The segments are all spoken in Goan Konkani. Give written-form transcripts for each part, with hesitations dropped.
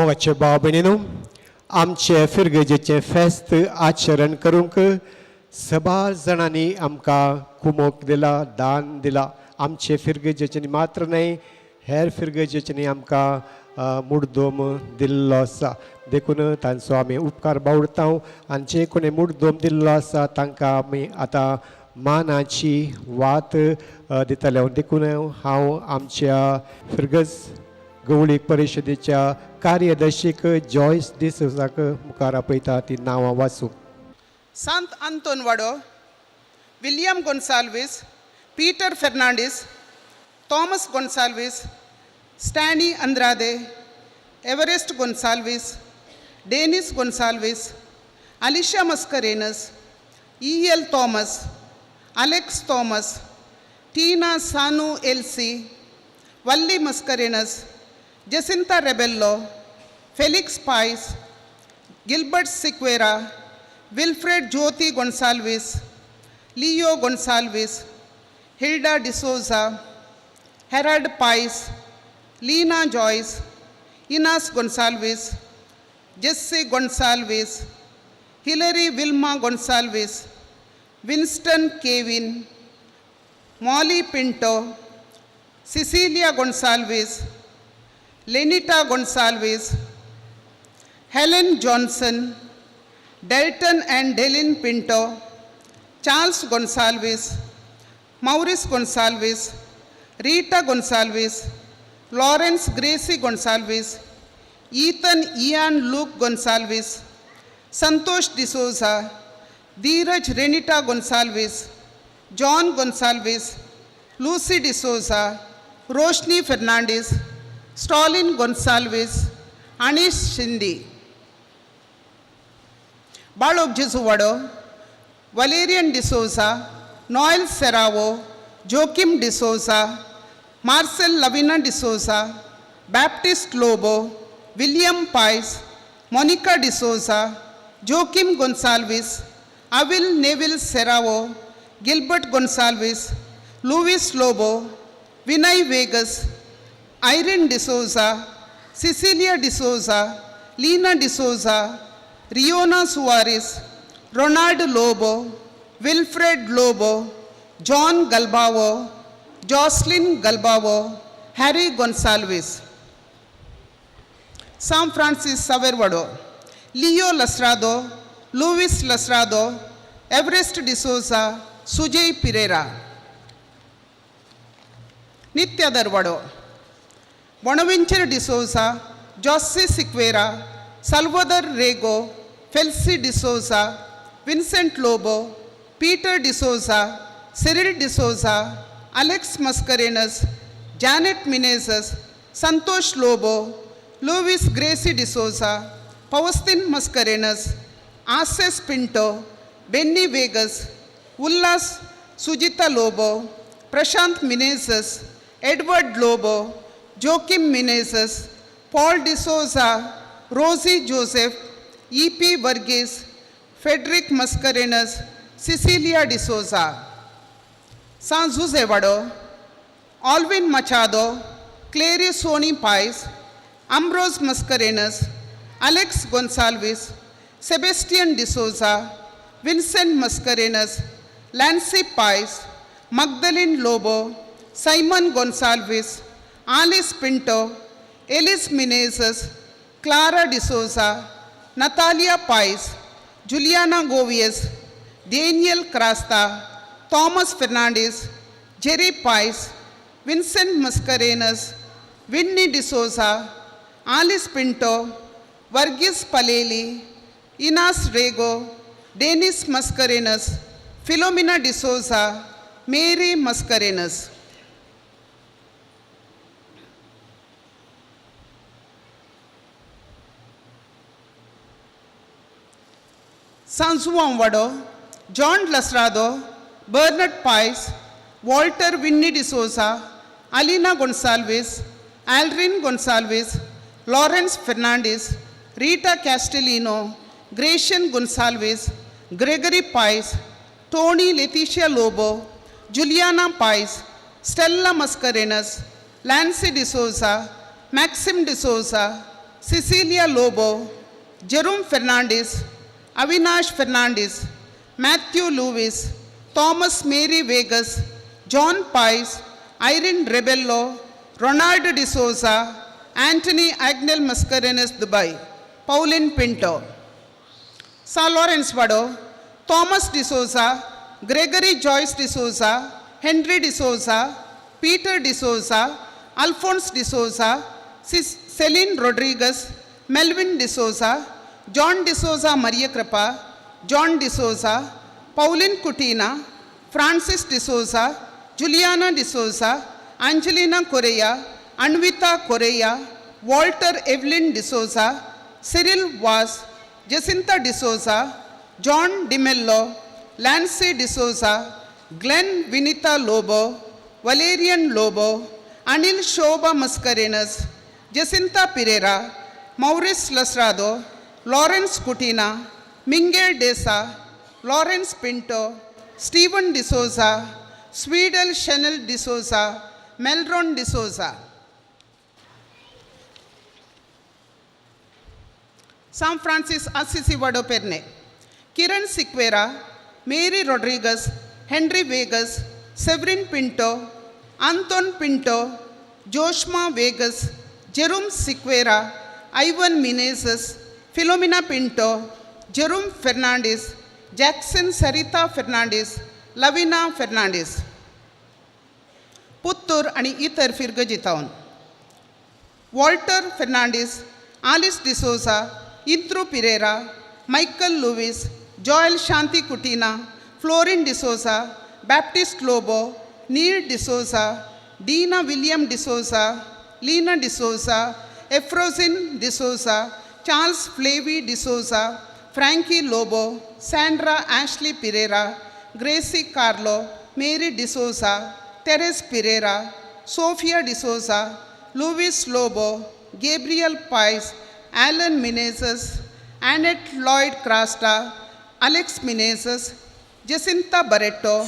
मोगाचे भाव भयणीनू, आमचे फिरगजेचें फेस्त आचरण करूंक सबार जाणांनी आमकां कुमोक दिला, दान दिला. आमचे फिरगजेचें मात्र न्हय, हेर फिरगजेच्यांनी आमकां मुडदोम दिल्लो आसा. देखून तांचो आमी उपकार बावडता आनी जे कोणी मुडदोम दिल्लो आसा तांकां आमी आतां मानाची वात दितले. देखून हांव आमच्या फिरगज गवळीक परिशदेच्या कार्यदर्शीक जॉयस डिसोजाक मुखार आपयता ती नांवां वाचूंक. Sant Anton Wado, William Gonsalves, Peter Fernandes, Thomas Gonsalves, Stany Andrade, Everest Gonsalves, Denis Gonsalves, Alisha Mascarenhas, E L Thomas, Alex Thomas, Tina Sanu Elsie, Valli Mascarenhas, Jacinta Rebello, Felix Pais, Gilbert Sequeira, Wilfred Jyoti Gonsalves, Leo Gonsalves, Hilda D'Souza, Harold Pais, Leena Joyce, Inas Gonsalves, Jesse Gonsalves, Hillary Wilma Gonsalves, Winston Kevin, Molly Pinto, Cecilia Gonsalves, Lenita Gonsalves, Helen Johnson, Delton and Delin Pinto, Charles Gonsalves, Maurice Gonsalves, Rita Gonsalves, Lawrence Gracie Gonsalves, Ethan Ian Luke Gonsalves, Santosh D'Souza, Dheeraj Renita Gonsalves, John Gonsalves, Lucy D'Souza, Roshni Fernandes, Stalin Gonsalves, Anish Shinde. Balok Jesuwado, Valerian D'Souza, Noel Serrao, Joachim D'Souza, Marcel Lavina D'Souza, Baptist Lobo, William Pais, Monica D'Souza, Joachim Gonsalves, Avil Neville Serrao, Gilbert Gonsalves, Louis Lobo, Vinay Vegas, Irene D'Souza, Cecilia D'Souza, Lena D'Souza, Riona Suarez, Ronald Lobo, Wilfred Lobo, John Galbavo, Jocelyn Galbavo, Harry Gonsalves. San Francis Savervado, Leo Lasrado, Louis Lasrado, Everest D'Souza, Sujay Pereira. Nitya Darvado, Bonaventure D'Souza, José Siqueira, Salvador Rego, Felsi D'Souza, Vincent Lobo, Peter D'Souza, Cyril D'Souza, Alex Mascarenas, Janet Menezes, Santosh Lobo, Louis Gracie D'Souza, Paustin Mascarenas, Ases Pinto, Benny Vegas, Ullas Sujita Lobo, Prashant Menezes, Edward Lobo, Joachim Menezes, Paul D'Souza, Rosie Joseph, E.P. Varghese, Frederick Mascarenas, Cecilia D'Souza. San Jose Vado, Alvin Machado, Clary Sony Pais, Ambrose Mascarenas, Alex Gonsalves, Sebastian D'Souza, Vincent Mascarenas, Lancy Pais, Magdalene Lobo, Simon Gonsalves, Alice Pinto, Ellis Menezes, Clara D'Souza, Natalia Pais, Juliana Govies, Daniel Crasta, Thomas Fernandez, Jerry Pais, Vincent Mascarenas, Winnie D'Souza, Alice Pinto, Varghese Paleli, Inas Rego, Denis Mascarenas, Philomena D'Souza, Mary Mascarenas. Sanzuan Vado, John Lasrado, Bernard Pais, Walter Winnie D'Souza, Alina Gonsalves, Aldrin Gonsalves, Lawrence Fernandez, Rita Castellino, Gratian Gonsalves, Gregory Pais, Tony Letitia Lobo, Juliana Pais, Stella Mascarenas, Lancy D'Souza, Maxim D'Souza, Cecilia Lobo, Jerome Fernandes, Avinash Fernandes, Matthew Lewis, Thomas Mary Vegas, John Pice, Irene Rebello, Ronald D'Souza, Anthony Agnel Mascarenhas Dubai, Pauline Pinto. Sir Lawrence Vado, Thomas D'Souza, Gregory Joyce D'Souza, Henry D'Souza, Peter D'Souza, Alphonse D'Souza, Celine Rodriguez, Melvin D'Souza, John D'Souza Maria Kripa, John D'Souza, Pauline Cutina, Francis D'Souza, Juliana D'Souza, Angelina Correa, Anvita Correa, Walter Evelyn D'Souza, Cyril Vaz, Jacinta D'Souza, John DiMello, Lancy D'Souza, Glenn Vinita Lobo, Valerian Lobo, Anil Shobha Mascarenas, Jacinta Pereira, Maurice Lasrado, Lawrence Cutina, Mingel Desa, Lawrence Pinto, Stephen D'Souza, Swedel Chanel D'Souza, Melron D'Souza. San Francis Assisi Vado Perne, Kiran Siqueira, Mary Rodriguez, Henry Vegas, Severin Pinto, Anton Pinto, Joshma Vegas, Jerome Siqueira, Ivan Menezes, Philomena Pinto, Jerome Fernandez, Jackson Sarita Fernandez, Lavina Fernandez. Puttur आणि इतर फिरगजितावन Walter Fernandes, Alice D'Souza, Intru Pereira, Michael Lewis, Joel Shanti Cutina, Florin D'Souza, Baptist Lobo, Neil D'Souza, Dina William D'Souza, Lena D'Souza, Efrosin D'Souza, Charles Flavy D'Souza, Frankie Lobo, Sandra Ashley Pereira, Gracie Carlo, Mary D'Souza, Teres Pereira, Sophia D'Souza, Louis Lobo, Gabriel Pais, Alan Menezes, Annette Lloyd Crasta, Alex Menezes, Jacinta Barretto,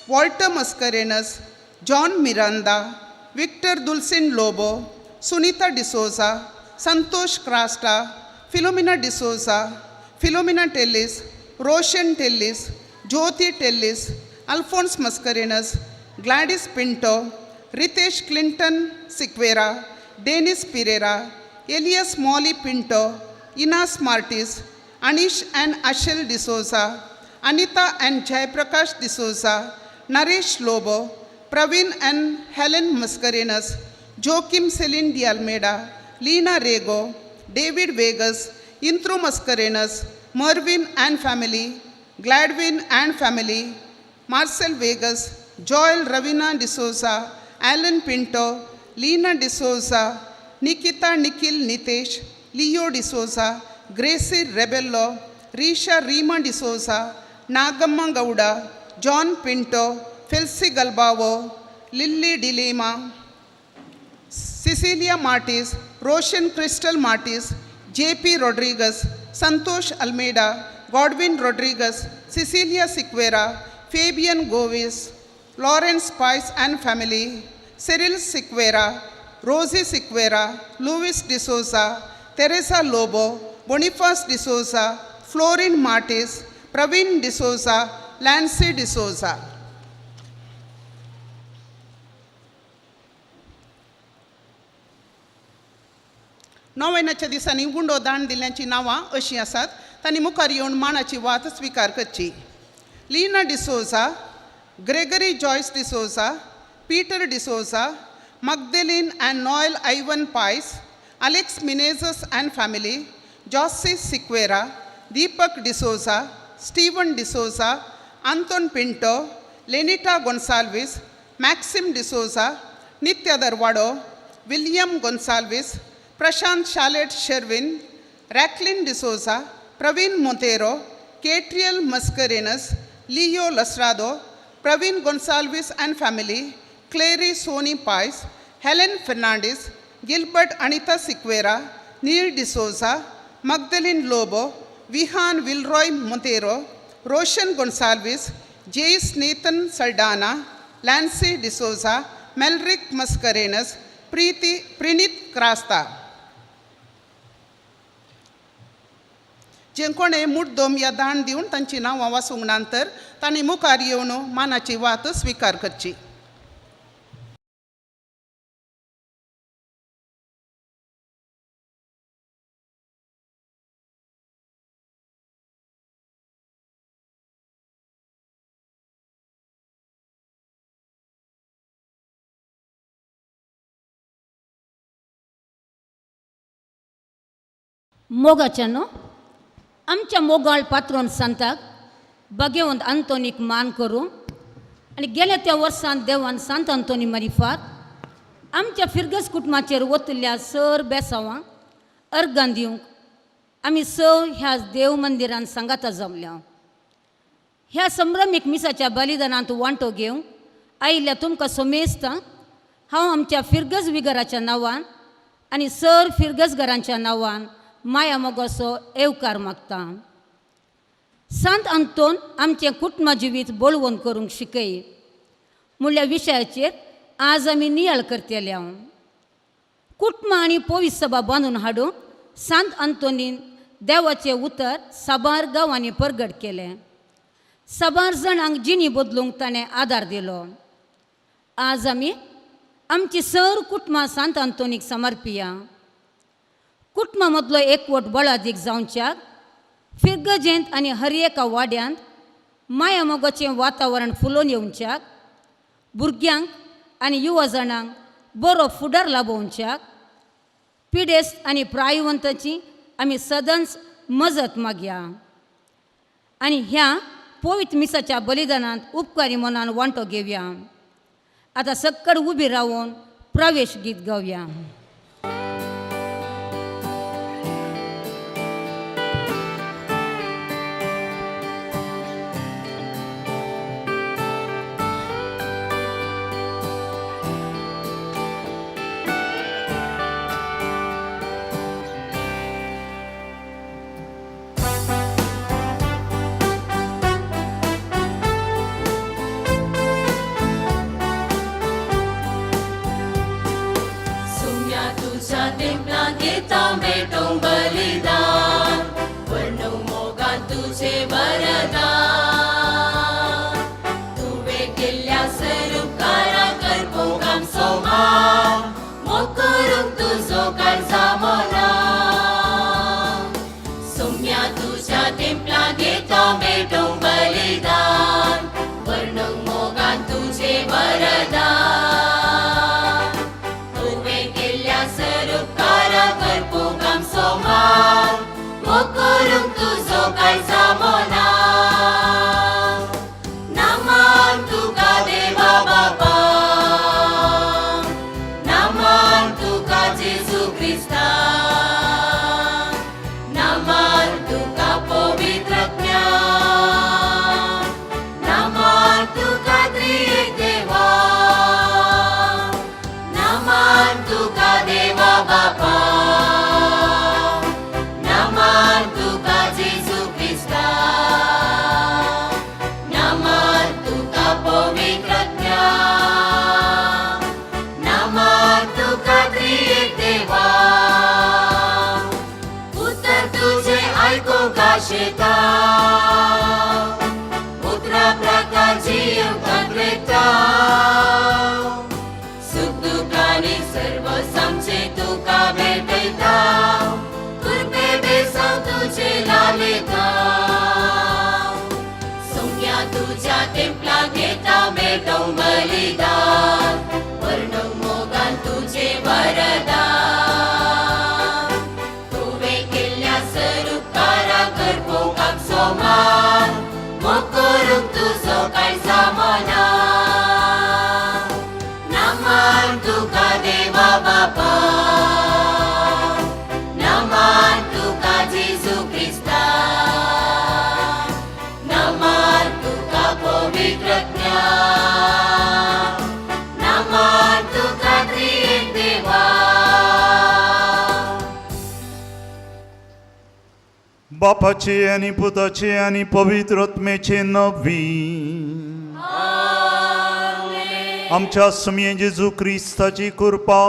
Walter Mascarenas, John Miranda, Victor Dulcin Lobo, Sunita D'Souza, Santosh Crasta, Philomena D'Souza, Philomena Tellis, Roshan Tellis, Jyoti Tellis, Alphonse Mascarenas, Gladys Pinto, Ritesh Clinton Siqueira, Dennis Pereira, Elias Molly Pinto, Inas Martis, Anish and Ashil D'Souza, Anita and Jayaprakash D'Souza, Naresh Lobo, Praveen and Helen Mascarenas, Joachim Celine de Almeida, Lena Rego, David Vegas, Intro Mascarenas, Mervyn and family, Gladwin and family, Marcel Vegas, Joel Ravina D'Souza, Alan Pinto, Lena D'Souza, Nikita Nikhil Nitesh, Leo D'Souza, Gracie Rebello, Risha Rima D'Souza, Nagamma Gowda, John Pinto, Felsi Galbavo, Lily Dilema, Cecilia Martis, Roshan Crystal Martis, J.P. Rodriguez, Santosh Almeida, Godwin Rodriguez, Cecilia Siqueira, Fabian Govis, Lawrence Spice and family, Cyril Siqueira, Rosie Siqueira, Louis D'Souza, Teresa Lobo, Boniface D'Souza, Florin Martis, Praveen D'Souza, Lancy D'Souza. नोवेनाच्या दिसांनी गुंडो दान दिल्ल्यांची नांवां अशीं आसात. तांणी मुखार येवन माणाची वात स्विकार करची. Lina D'Souza, Gregory Joyce D'Souza, Peter D'Souza, Magdalene and Noel Ivan Pais, Alex Menezes and family, Josy Sequeira, Deepak D'Souza, Steven D'Souza, Anton Pinto, Lenita Gonsalves, Maxim D'Souza, Nitya Darwado, William Gonsalves, Prashant Shalet Sherwin, Racklin D'Souza, Praveen Monteiro, Catriel Mascarenas, Leo Lasrado, Praveen Gonsalves and family, Clary Soni Pais, Helen Fernandez, Gilbert Anita Siqueira, Neil D'Souza, Magdalene Lobo, Vihan Vilroy Monteiro, Roshan Gonsalves, Jace Nathan Saldana, Lancy D'Souza, Melrick Mascarenas, Preeti Prinit Krasta. जे कोणें मुड्डोम या दान दिवन तांची नांवां वाचूंक ना तर तांणी मुखार येवन मानाची वात स्विकार करची. मोगाच्यानो आमच्या मोगाळ पात्रोन सांताक बगेवंत अंतोनीक मान करूं आनी गेल्या त्या वर्सान देवान सांत अंतोनी मारिफात आमच्या फिरगस कुटुंबाचेर वतल्या सर बेसांवांक अर्गां दिवंक आमी स ह्या देव मंदिरान सांगाता जमल्या. ह्या संभ्रमीक मिसाच्या बलिदानांत वांटो घेवंक आयिल्ल्या तुमकां सोमेस्तां हांव आमच्या फिरगज विगराच्या नांवान आनी सर फिरगजगरांच्या नांवान माया मोगाचो येवकार मागता. सांत अंतोन आमचें कुटुंब जिवीत बळवंत करूंक शिकय म्हणल्या विशयाचेर आज आमी नियाळ करतले. हांव कुटुंब आनी पवित्र सभा बांदून हाडूंक सांत अंतोनीन देवाचें उतर साबार गांवांनी परगट केलें. साबार जाणांक जिणी बदलूंक ताणें आदार दिलो. आज आमी आमची सर कुटुंबां सांत अंतोनीक समर्पिया. कुटुंबा मदलो एकवट बळादीक जावच्याक फिरगजेंत आनी हर एका वाड्यांत माया मोगाचें वातावरण फुलोवन येवच्याक भुरग्यांक आनी युवा जाणांक बरो फुडार लाभोवच्याक पिडेस्त आनी प्रायवंताची आमी सदांच मजत मागया आनी ह्या पवित्र मिसाच्या बलिदानांत उपकारी मनान वांटो घेवया. आतां सक्कड उबी रावन प्रवेश गीत गावया. बापाचे आनी पुताचे आनी पवित्र आत्म्याचे नवी आमच्या सुमये जेजू क्रिस्ताची कृपा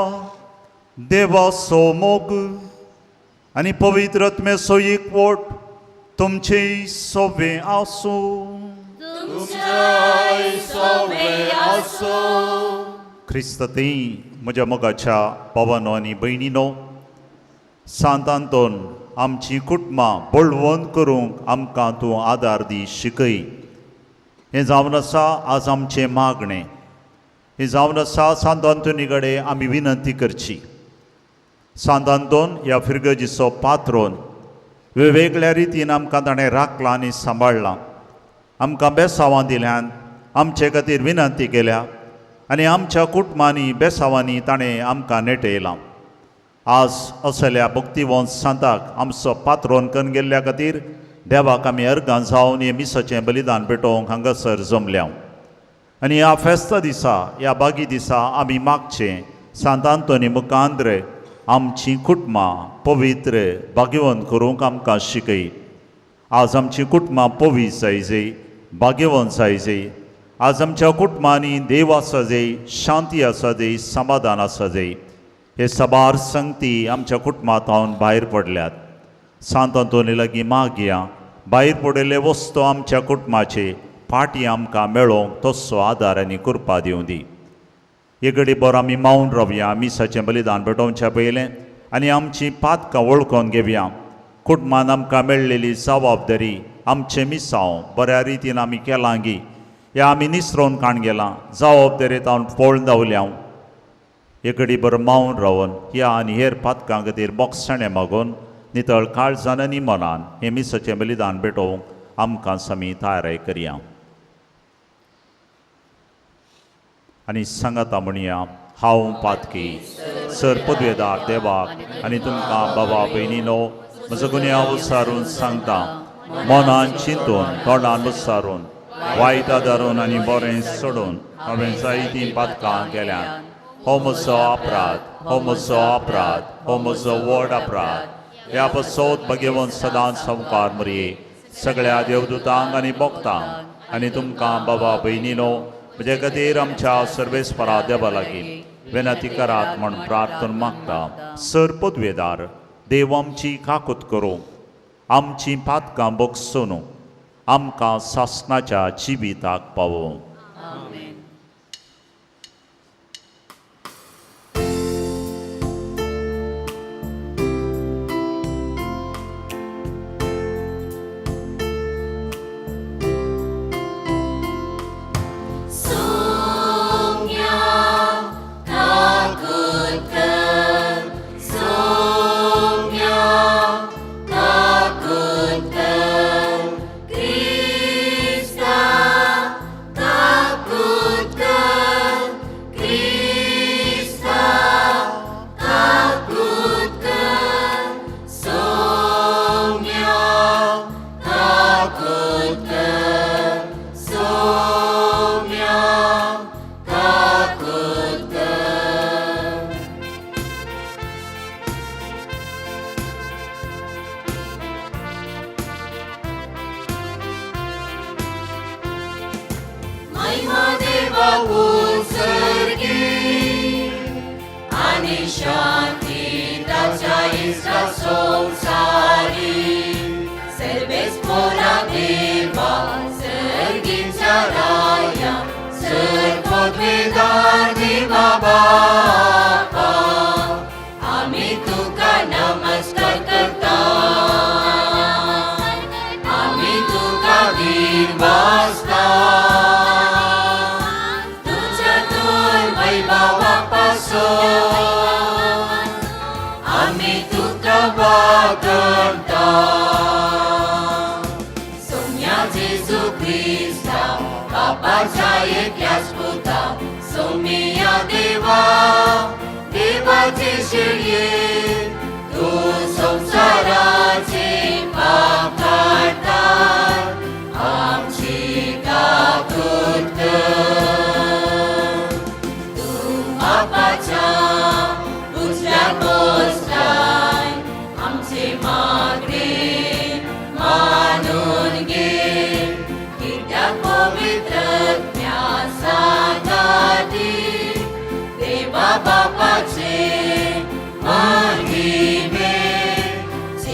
देवाचो मोग आनी पवित्र आत्म्याचो एकवट तुमचे सोबे आसूं. क्रिस्त ती म्हज्या मोगाच्या भावानो आनी भयणीनो, सांत आंतोन आमचीं कुटुंबां बळवंत करूंक आमकां तूं आदार दी, शिकय. हें जावन आसा आज आमचें मागणें. हें जावन आसा सांत आंतोनी कडेन आमी विनंती करची. सांत आंतोन ह्या फिरगजीचो पात्रोन वेगवेगळ्या रितीन आमकां ताणें राखलां आनी सांबाळ्ळां. आमकां बेसांवां दिल्यान, आमचे खातीर विनंती केल्या आनी आमच्या कुटुंबांनी बेसांवांनी ताणें आमकां नेटयलां. आज असल्या भक्तिवंत सांताक आमचो पात्रोन करून गेल्ल्या खातीर देवाक आमी अर्गां जावन हें मिसाचें बलिदान पेटोवंक हांगासर जमल्या. आनी ह्या फेस्ता दिसा, ह्या बागी दिसा आमी मागचें सांत आंतोनी मुखांद्र आमचीं कुटुंबां पवित्र भाग्यवंत करूंक आमकां शिकय. आज आमचीं कुटुंबां पवित्र जायजय, भाग्यवंत जायजय. आज आमच्या कुटुंबांनी देव आसा जाय, शांती आसा जाय, समाधान आसा जाय. हे साबार संगती आमच्या कुटुंबांत भायर पडल्यात. सांत आंतोनी लागीं मागया भायर पडिल्ले वस्तू आमच्या कुटुंबाचे फाटी आमकां मेळोवंक तसो आदार आनी कृपा दिवं दी. हे घडी बरो आमी मावन रावया मिसाचें बलिदान पेटोवच्या पयलें आनी आमची पातकां वळखून घेवया. कुटुंबान आमकां मेळ्ळेली जबाबदारी आमचें मिसांव बऱ्या रितीन आमी केलां गी ह्या आमी निसरोन काण गेलां, जबाबदारेंत हांव पळोवन धांवल्या. हे घडी बरो मावन रावन ह्या आनी हेर पातकां खातीर बोगसाणें मागून नितळ काळजान आनी मनान हें मिसाचें बलिदान पेटोवंक आमकां समी तयाराय करया. आनी सांगाता म्हणया, हांव पातकी सर पदवेदार देवाक आनी तुमकां बाबा भयणीनो म्हजो गुन्यांव विचारून सांगता. मनान चिंतून, तोंडान विचारून, वायट आदारून आनी बरें सोडून हांवें जायतीं पातकां केल्यांत. हो म्हजो अपराध, हो म्हजो अपराध, हो म्हजो व्हड अपराध. ह्या पसोत भगवंत सदांच संवकार मरये सगळ्या देवदूतांक आनी भक्तांक आनी तुमकां बाबा भयणीनो म्हजे खातीर आमच्या सर्वेस्परा देवा लागीं विनंती करात म्हूण प्रार्थना मागता. सर पदवेदार देव आमची काकूत करूं, आमची पातकां बगसून आमकां सासणाच्या जिविताक पावोवं.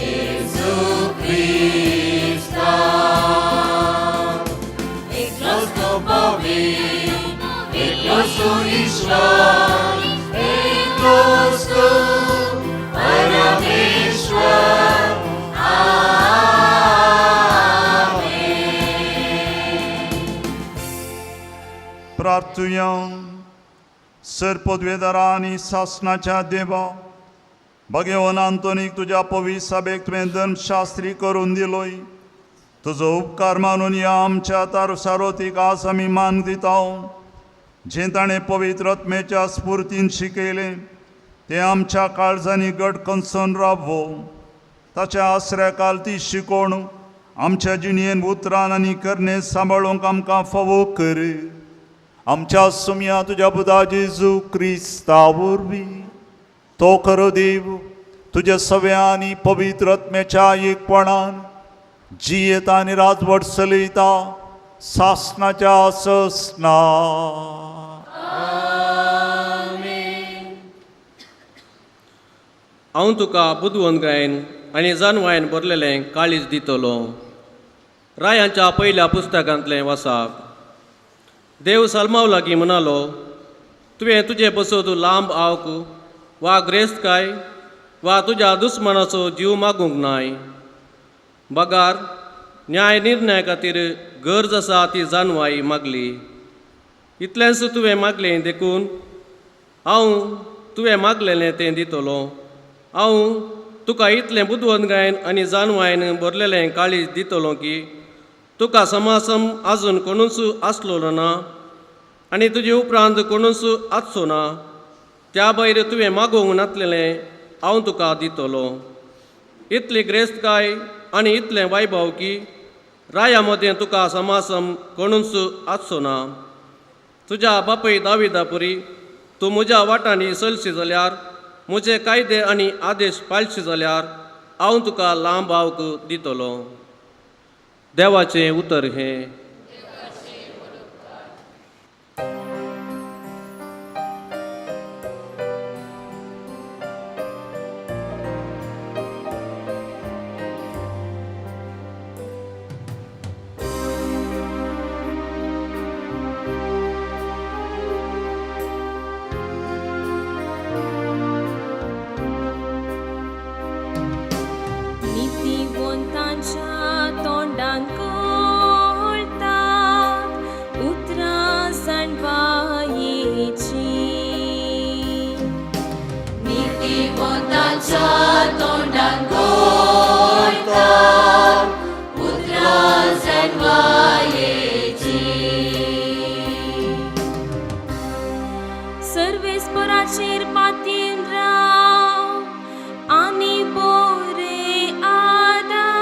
Jesu Christa. आमचो ईश्वर एकलोच तूं परमेश्वर. प्रार्थुया. सर पदवेदारा आनी सासणाच्या देवा, भगवान आंतोनीक तुज्या पवित्र सभेक तुवें धर्मशास्त्री करून दिलोय. तुजो उपकार मानून ह्या आमच्या तारसारोतीक आज आमी मान दिता. जें ताणें पवित्र आत्म्याच्या स्फुर्तीन शिकयलें तें आमच्या काळजांनी घट कन्सन रावो. ताच्या आसऱ्या काल ती शिकोवण आमच्या जिणेन उतरान आनी करणे सांबाळूंक आमकां फावो कर. आमच्या सुमया तुज्या पुता जेजू क्रिस्ता वरवीं. तो खरो देव तुज्या सव्या आनी पवित्र आत्म्याच्या एकपणान जियेता आनी राजवट चलयता सासणाच्या ससना. हांव तुका बुदवंतकायेन आनी जानवायन भरलेलें काळीज दितलो. रायांच्या पयल्या पुस्तकांतलें वासाप. देव सलमाव लागीं म्हणालो, तुवें तुजे बसत लांब आवक वा ग्रेस्तकाय वा तुज्या दुस्मानाचो जीव मागूंक नाय. बगार न्याय निर्णया खातीर गरज आसा ती जानवाय मागली. इतलेंच तुवें मागलें देखून हांव तुवें मागलेलें तें दितलो. हांव तुका इतलें बुदवंतकायेन आनी जानवायन भरलेलें काळीज दितलो की तुका समासम आजून कोणूच आसलेलो ना आनी तुजे उपरांत कोणूच आसचो ना. त्या भायर तुवें मागोवंक नातलेलें हांव तुका दितलो. इतली ग्रेस्तकाय आनी इतलें वैभव की राया मदें तुका समासम कोणूच आसचो ना. तुज्या बापूय दाविदा पुरी तूं म्हज्या वाटांनी चलशी जाल्यार, म्हजे कायदे आनी आदेश पाळशी जाल्यार हांव तुका लांब आवक दितलो. देवाचें उतर हें. नितीवंतांच्या तोंडान कळटात उतरां जाणवायेचीं. नितीवंतांच्या तोंडान कळटात उतरां जाणवायेचीं. सर्वेस्पराचेर पातयेन राव आनी बोरे आदार.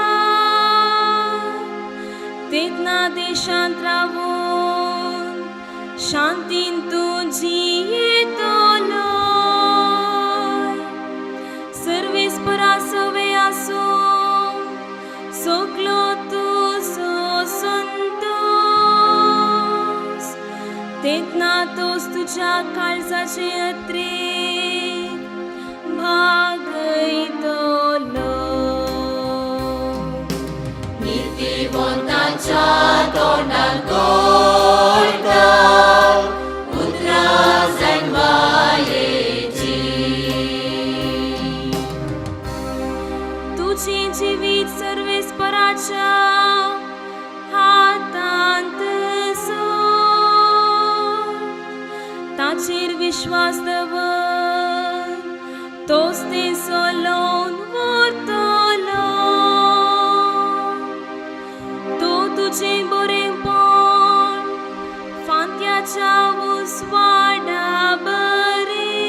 तेन्ना देशांत रावून शांतीन तूं जियेतलो. सर्वेस्परा सवे आसूं सगलो तुजो संतोस. तेन्ना तोच तुज्या काळजाचे अत्रेक भागयतलो. नितीवंतांच्या तोंडान कळटात उतरां जाणवायेचीं. तुजें जिवीत सर्वेस्पराच्या हातांत सोड. ताचेर विश्वास दवर तोच तें चलोवन व्हरतलो. तो तुजें बरेंपण फांत्याच्या उजवाडा बरें.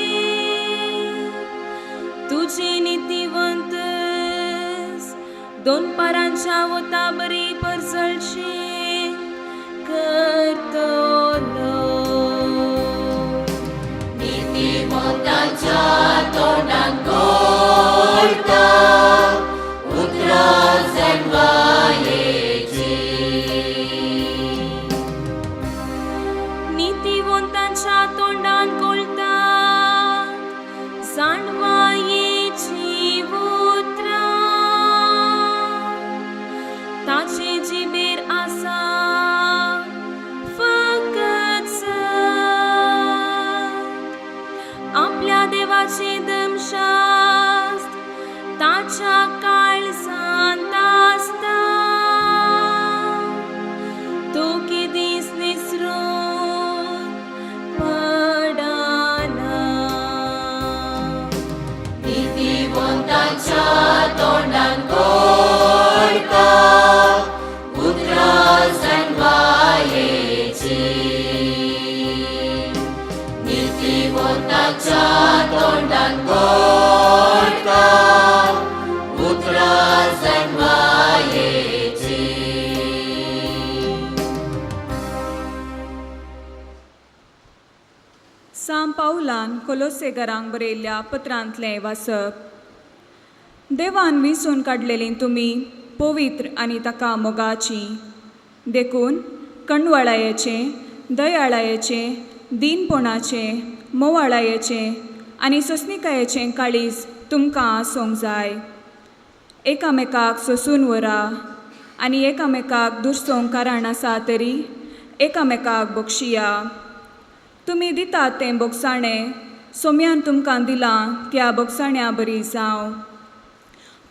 तुजी नितीवंत दोनपारांच्या वता बरी परजळशी करतलो. नितीवंतांच्या तोंडान कळटात उतरां जाणवायेचीं. नितीवंतांच्या तोंडान कळटात जाणवायेचीं उतरां. ताचे जिबेर आसा फकत सत. देवाचें धर्मशास्त्र ताच्या काळजांत आसता. तो केदींच निसरून पडना. नीतिवंतांच्या तोंडान घोळटा उतरां जाणवायेची. नीतिवंतांच्या तोंडान घोळटा उतरां जाणवायेची. सांत पावलान कोलोसेगरांक बरयल्ल्या पत्रांतलें वाचप. देवान विंचून काडलेलीं तुमी पवित्र आनी ताका मोगाचीं, देखून कणवळायेचें, दयाळायेचें, दीनपणाचें, मोवाळायेचें आनी सोंसणिकायेचें काळीज तुमकां आसूंक जाय. एकामेकाक सोंसून व्हरा आनी एकामेकाक दुरसोंक कारण आसा तरी एकामेकाक बक्षिया. तुमी दितात तें बोगसाणें सोम्यान तुमकां दिलां त्या बोगसाण्या बरी जावं.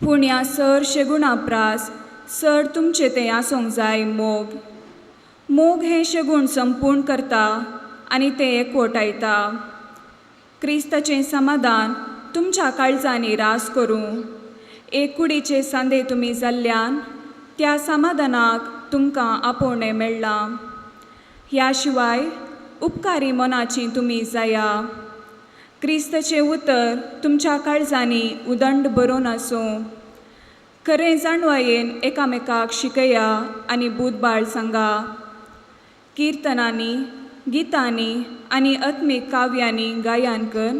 पूण ह्या सर शेगुणा प्रास सर तुमचें तें आसूंक जाय मोग. मोग हें शेगूण संपूर्ण करता आनी तें एकवटायता. क्रिस्ताचें समाधान तुमच्या काळजांनी रास करूं. एक कुडीचे सांदे तुमी जाल्ल्यान त्या समाधानाक तुमकां आपोवणें मेळ्ळां. ह्या शिवाय उपकारी मनाची तुमी जाया. क्रिस्ताचें उतर तुमच्या काळजांनी उदंड बरोवन आसूं. खरें जाणवायेन एकामेकाक शिकया आनी बुदबाळ सांगा. किर्तनांनी, गितांनी आनी आत्मीक काव्यांनी गायन कर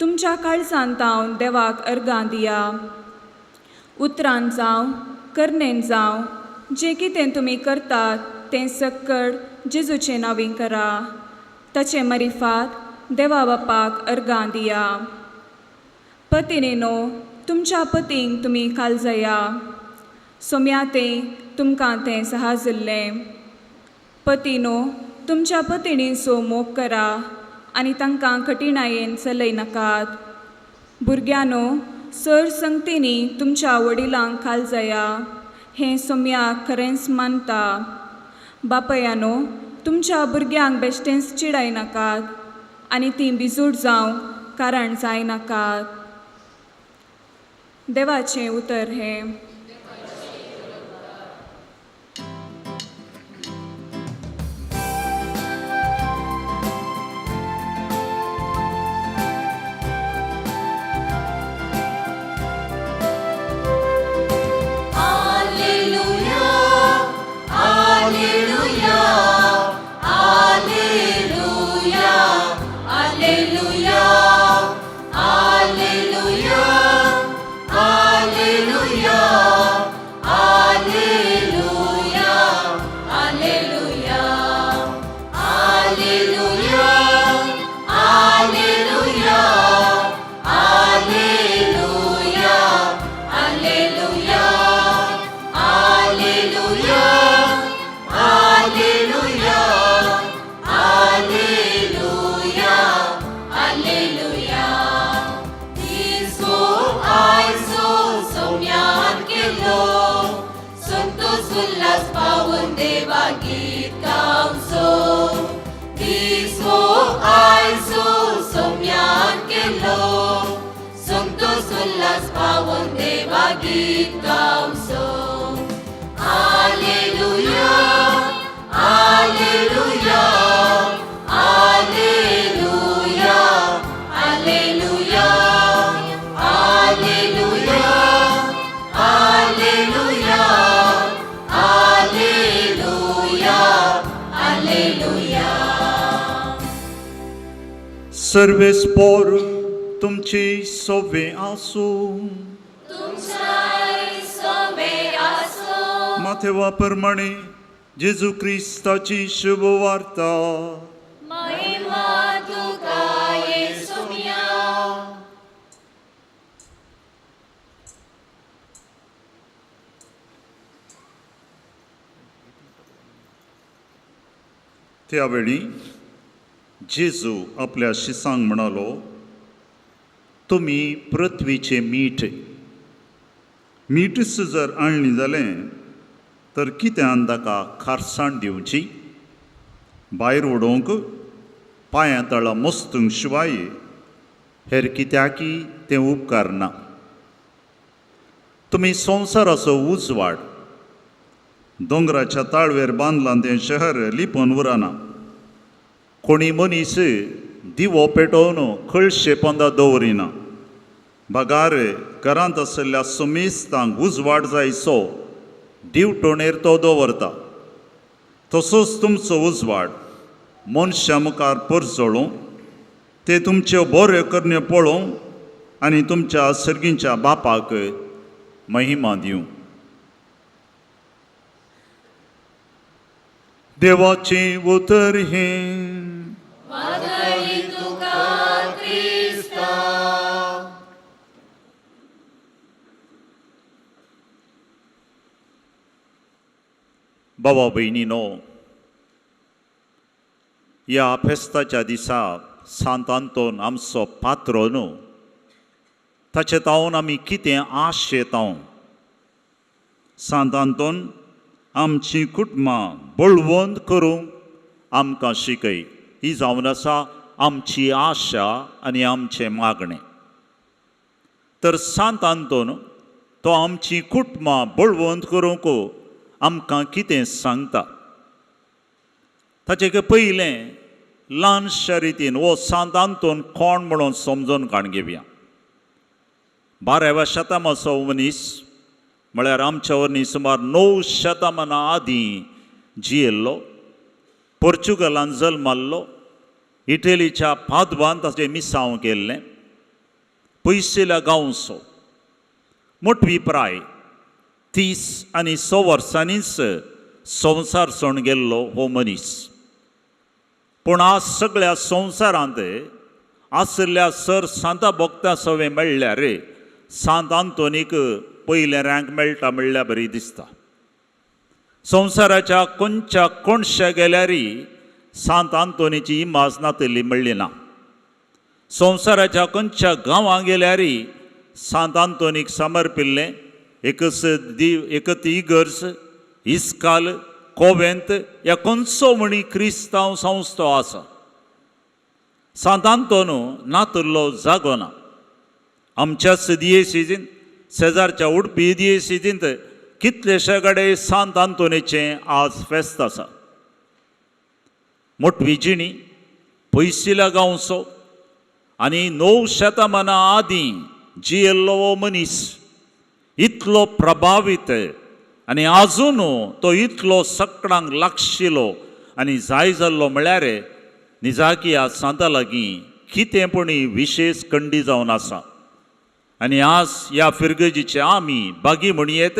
तुमच्या काळजांत तावन देवाक अर्गां दिया. उतरान जावं, करणेन जावं, जें कितें तुमी करतात तें सक्कड जेजूचें नांवीं करा. ताचे मरिफात देवा बापाक अर्गां दिया. पतिणेनो, तुमच्या पतींक तुमी खालजया. सोम्या तें तुमकां तें सहाजिल्लें. पतिनो, तुमच्या पतिणींचो मोग करा आनी तांकां कठिणायेन चलयनाकात. भुरग्यांनो, सर संगतींनी तुमच्या वडिलांक खालजया. हें सोम्याक खरेंच मानता. बापयानो, तुमच्या भुरग्यांक बेश्टेंच चिडायनाकात आनी तीं बिजूट जावंक कारण जायनाकात. देवाचें उतर हें. Alleluia, Alleluia, Alleluia, Alleluia, Alleluia, Alleluia, Alleluia, Alleluia, Alleluia, Alleluia, Alleluia, Alleluia, Alleluia, Alleluia, Alleluia, Alleluia. Disco आयजो सौम्यान केलो, संतोष उल्हास पावून देवा गीत गावचो. डिस्को आयजो सौम्यान केलो, संतोष उल्हास पावून देवा गीत गावचो. Alleluia, Alleluia, Alleluia, Alleluia, Alleluia, Alleluia, Alleluia, Alleluia. सर्वेस्पोर तुमची सोवे आसूं. तुमच्याय सोबे आसूं. माथेवा प्रमाणे जेजू क्रिस्ताची शुभ वार्ता. महिमा तुका येसुम्या. त्यावेळी जेजू आपल्या शिसांक म्हणालो, तुमी पृथ्वीचें मीठ. मीठच जर आणली जालें तर कित्यान ताका खारसाण दिवची? भायर उडोवंक पांयां तळा मस्तूंक शिवाय हेर कित्याकी तें उपकारना. तुमी संवसाराचो उजवाड. दोंगराच्या ताळवेर बांदलां तें शहर लिपोवन उरना. कोणी मनीस दिवो पेटोवन कळशे पोंदा दवरिना, बगार घरांत आशिल्ल्या सुमेस्तांक उजवाड जायसो दिवटणेर तो दवरता. तसोच तुमचो उजवाड मनशां मुखार परजळूं, ते तुमच्यो बऱ्यो करण्यो पळोवं आनी तुमच्या सर्गींच्या बापाक महिमा दिवं. देवाचें उतर हें. बाबा भयणीनो, ह्या फेस्ताच्या दिसा सांत आंतोन आमचो पात्रो न्हू, ताचे तावन आमी कितें आश येता. सांत आंतोन आमची कुटुंबां बळवंत करूंक आमकां शिकय. ही जावन आसा आमची आशा आनी आमचें मागणें. तर सांत आंतोन तो आमची कुटुंबां बळवंत करूंक आमकां कितें सांगता. ताचे पयलें ल्हानशा रितीन हो सांत आंतोन कोण म्हणून समजून काण घेवया. 12व्या शतमाचो मनीस म्हळ्यार आमच्या वरनी सुमार 9 शतमानां आदीं जियेल्लो, पोर्चुगलान जल्माल्लो, इटलीच्या पादवान ताचें मिसांव केल्लें, पयशिल्ल्या गांवचो, मोटवी प्राय 30 आनी 100 वर्सांनीच संवसार सोण गेल्लो हो मनीस. पूण आज सगळ्या संवसारांत आशिल्ल्या सर सांता भक्ता सवे मेळ्ळ्यार सांत आंतोनीक पयलें रँक मेळटा म्हणल्यार बरी दिसता. संवसाराच्या कोणच्या कोणशा गेल्यार सांत आंतोनीची इमाज नातली मेळ्ळी ना. संवसाराच्या खंयच्या गांवां गेल्यार सांत आंतोनीक समर्पिल्लें एकच एकच इगर्ज, इस्काल, कोवेंत ह्या खंयचो म्हणी क्रिस्तांव संस्था आसा. सांत आंतोन नातुल्लो जागो ना. आमच्याच दियेसीजींत, शेजारच्या उडपी दियेसीजींत कितलेशे कडेन सांत आंतोनीचें आज फेस्त आसा. मोटवी जिणी, पयशिल्या गांवचो आनी 9 शतमानां आदीं जियेल्लो हो मनीस इतलो प्रभावीत आनी आजून तो इतलो सकडांक लागशिलो आनी जाय जाल्लो म्हळ्यार निजाकी आज सांता लागीं कितें पूण विशेश कंडी जावन आसा. आनी आज ह्या फिरगजीचे आमी बागी म्हणयेत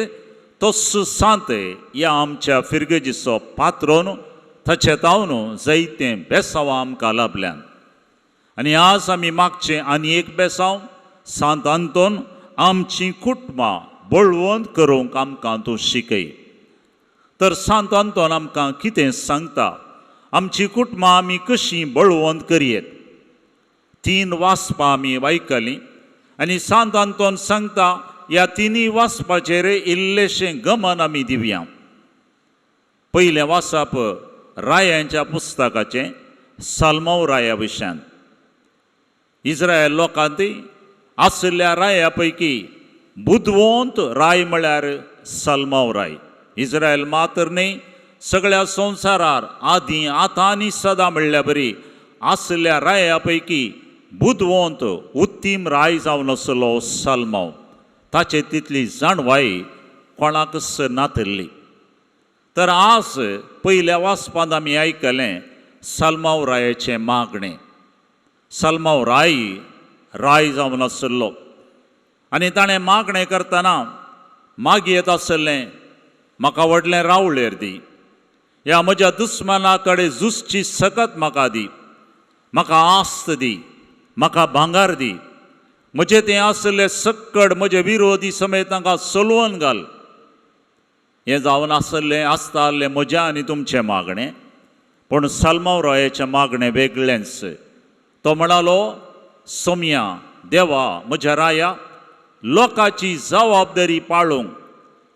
तोच सांत ह्या आमच्या फिरगजीचो पात्रोन ताचे तावन जायतें बेसांव आमकां लाभल्यान. आनी आज आमी मागचें आनी एक बेसांव सांत आंतोन आमची कुटुंबां बळवंत करूंक आमकां तूं शिकय. तर सांत आंतोन आमकां कितें सांगता, आमची कुटुंबां आमी कशीं बळवंत करयेत. 3 वाचपां आमी वायकलीं आनी सांत आंतोन सांगता ह्या 3 वाचपाचेर इल्लेशें गमन आमी दिवया. पयलें वाचप रायांच्या पुस्तकाचें, साल्मांव राया विशयान. इस्रायल लोकांत आशिल्ल्या राया पैकी बुदवंत राय म्हळ्यार साल्मांव राय. इस्रायल मात्र न्ही, सगळ्या संवसारार आदीं आतां आनी सदां म्हणल्या बरी आशिल्ल्या राया पैकी बुदवंत उत्तीम राय जावन आसलो साल्मांव. ताचे तितली जाणवाय कोणाकच नातिल्ली. तर आज पयल्या वाचपांत आमी आयकलें साल्मांव रायाचें मागणें. साल्मांव राय राय जावन आशिल्लो आनी ताणें मागणें करतना मागयेत आशिल्लें, म्हाका व्हडलें रावळेर दी, ह्या म्हज्या दुस्माना कडेन झुजची सकत म्हाका दी, म्हाका आस्त दी, म्हाका भांगार दी, म्हजें तें आशिल्लें सक्कड म्हजे विरोधी समेत तांकां सोलवून घाल. हें जावन आशिल्लें आसतालें म्हज्या आनी तुमचें मागणें. पूण साल्मांव रायाचें मागणें वेगळेंच. तो म्हणालो, सोमया देवा म्हज्या राया, लोकांची जबाबदारी पाळूंक,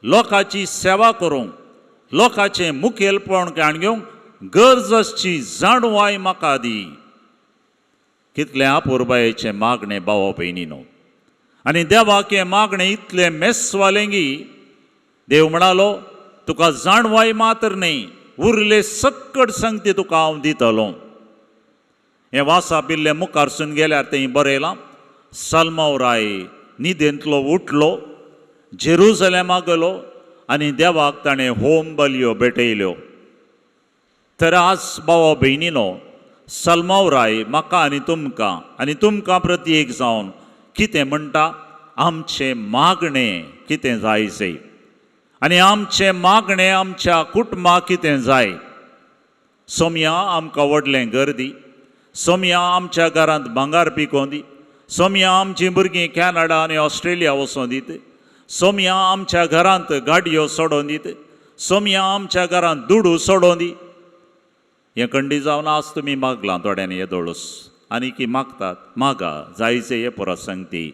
लोकांची सेवा करूंक, लोकांचें मुखेलपण काण घेवंक गरज आसची जाणवाय म्हाका दी. कितलें अपुरबायेचें मागणें भावा भयणीनो. आनी देवाक हें मागणें इतलें मेसवालें की देव म्हणालो तुका जाणवाय मात्र न्ही, उरले सक्कड संगती तुका हांव दितलो. हें वासा इल्लें मुखारसून गेल्यार तें बरयलां, सलमाव राय न्हिदेंतलो उठलो, जेरुजलेमा गेलो आनी देवाक ताणें होम बलयो भेटयल्यो. तर आज भावा भयणीनो, सलमाव राय म्हाका आनी तुमकां आनी तुमकां प्रत्येक जावन कितें म्हणटा, आमचें मागणें कितें जाय जाय आनी आमचें मागणें आमच्या कुटुंबाक कितें जाय. सोमया आमकां व्हडलें घर दी, सोमया आमच्या घरांत भांगार पिकोवन दी, सोमया आमचीं भुरगीं कॅनडा आनी ऑस्ट्रेलिया वचों दीत, सोमया आमच्या घरांत गाडयो सोडोवन दीत, सोमया आमच्या घरांत दुडू सोडोवन दी. हें कंडी जावन आज तुमी मागलां थोड्यांनी येदोळूस आनी की मागतात, मागा जायचे हे पुरो संगती.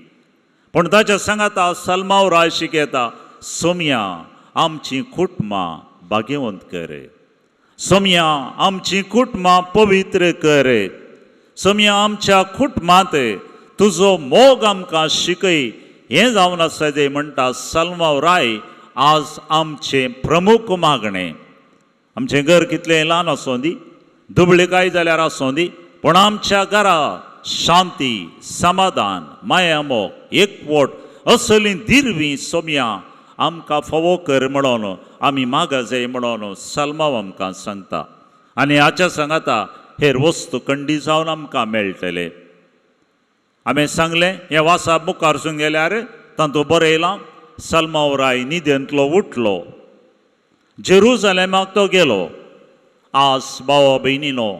पूण ताच्या सांगाता सलमाव राय शिकयता, सोमया आमचीं कुटुंबां भाग्यवंत कर, सोमया आमचीं कुटुंबां पवित्र कर, सोमया आमच्या कुटुंबांत तुजो मोग आमकां शिकय. हें जावन आसा जें म्हणटा सलमाव राय आज आमचें प्रमुख मागणें. आमचें घर कितलें ल्हान आसूं दी, दुबळीकाय जाल्यार आसूं दी, पूण आमच्या घरा शांती, समाधान, माया, मोग, एकवट असलीं दिरवीं सोमया आमकां फावो कर म्हणून आमी मागा जाय म्हणून सलमाव आमकां सांगता. आनी हाच्या सांगाता हेर वस्तू कंडी जावन आमकां मेळटले. हांवें सांगलें हें वासा मुखारसून गेल्यार तातूंत बरयलां, सलमाव राय न्हिदेंतलो उठलो, जेरुजलेमाक तो गेलो. आज भावा भयणीनो,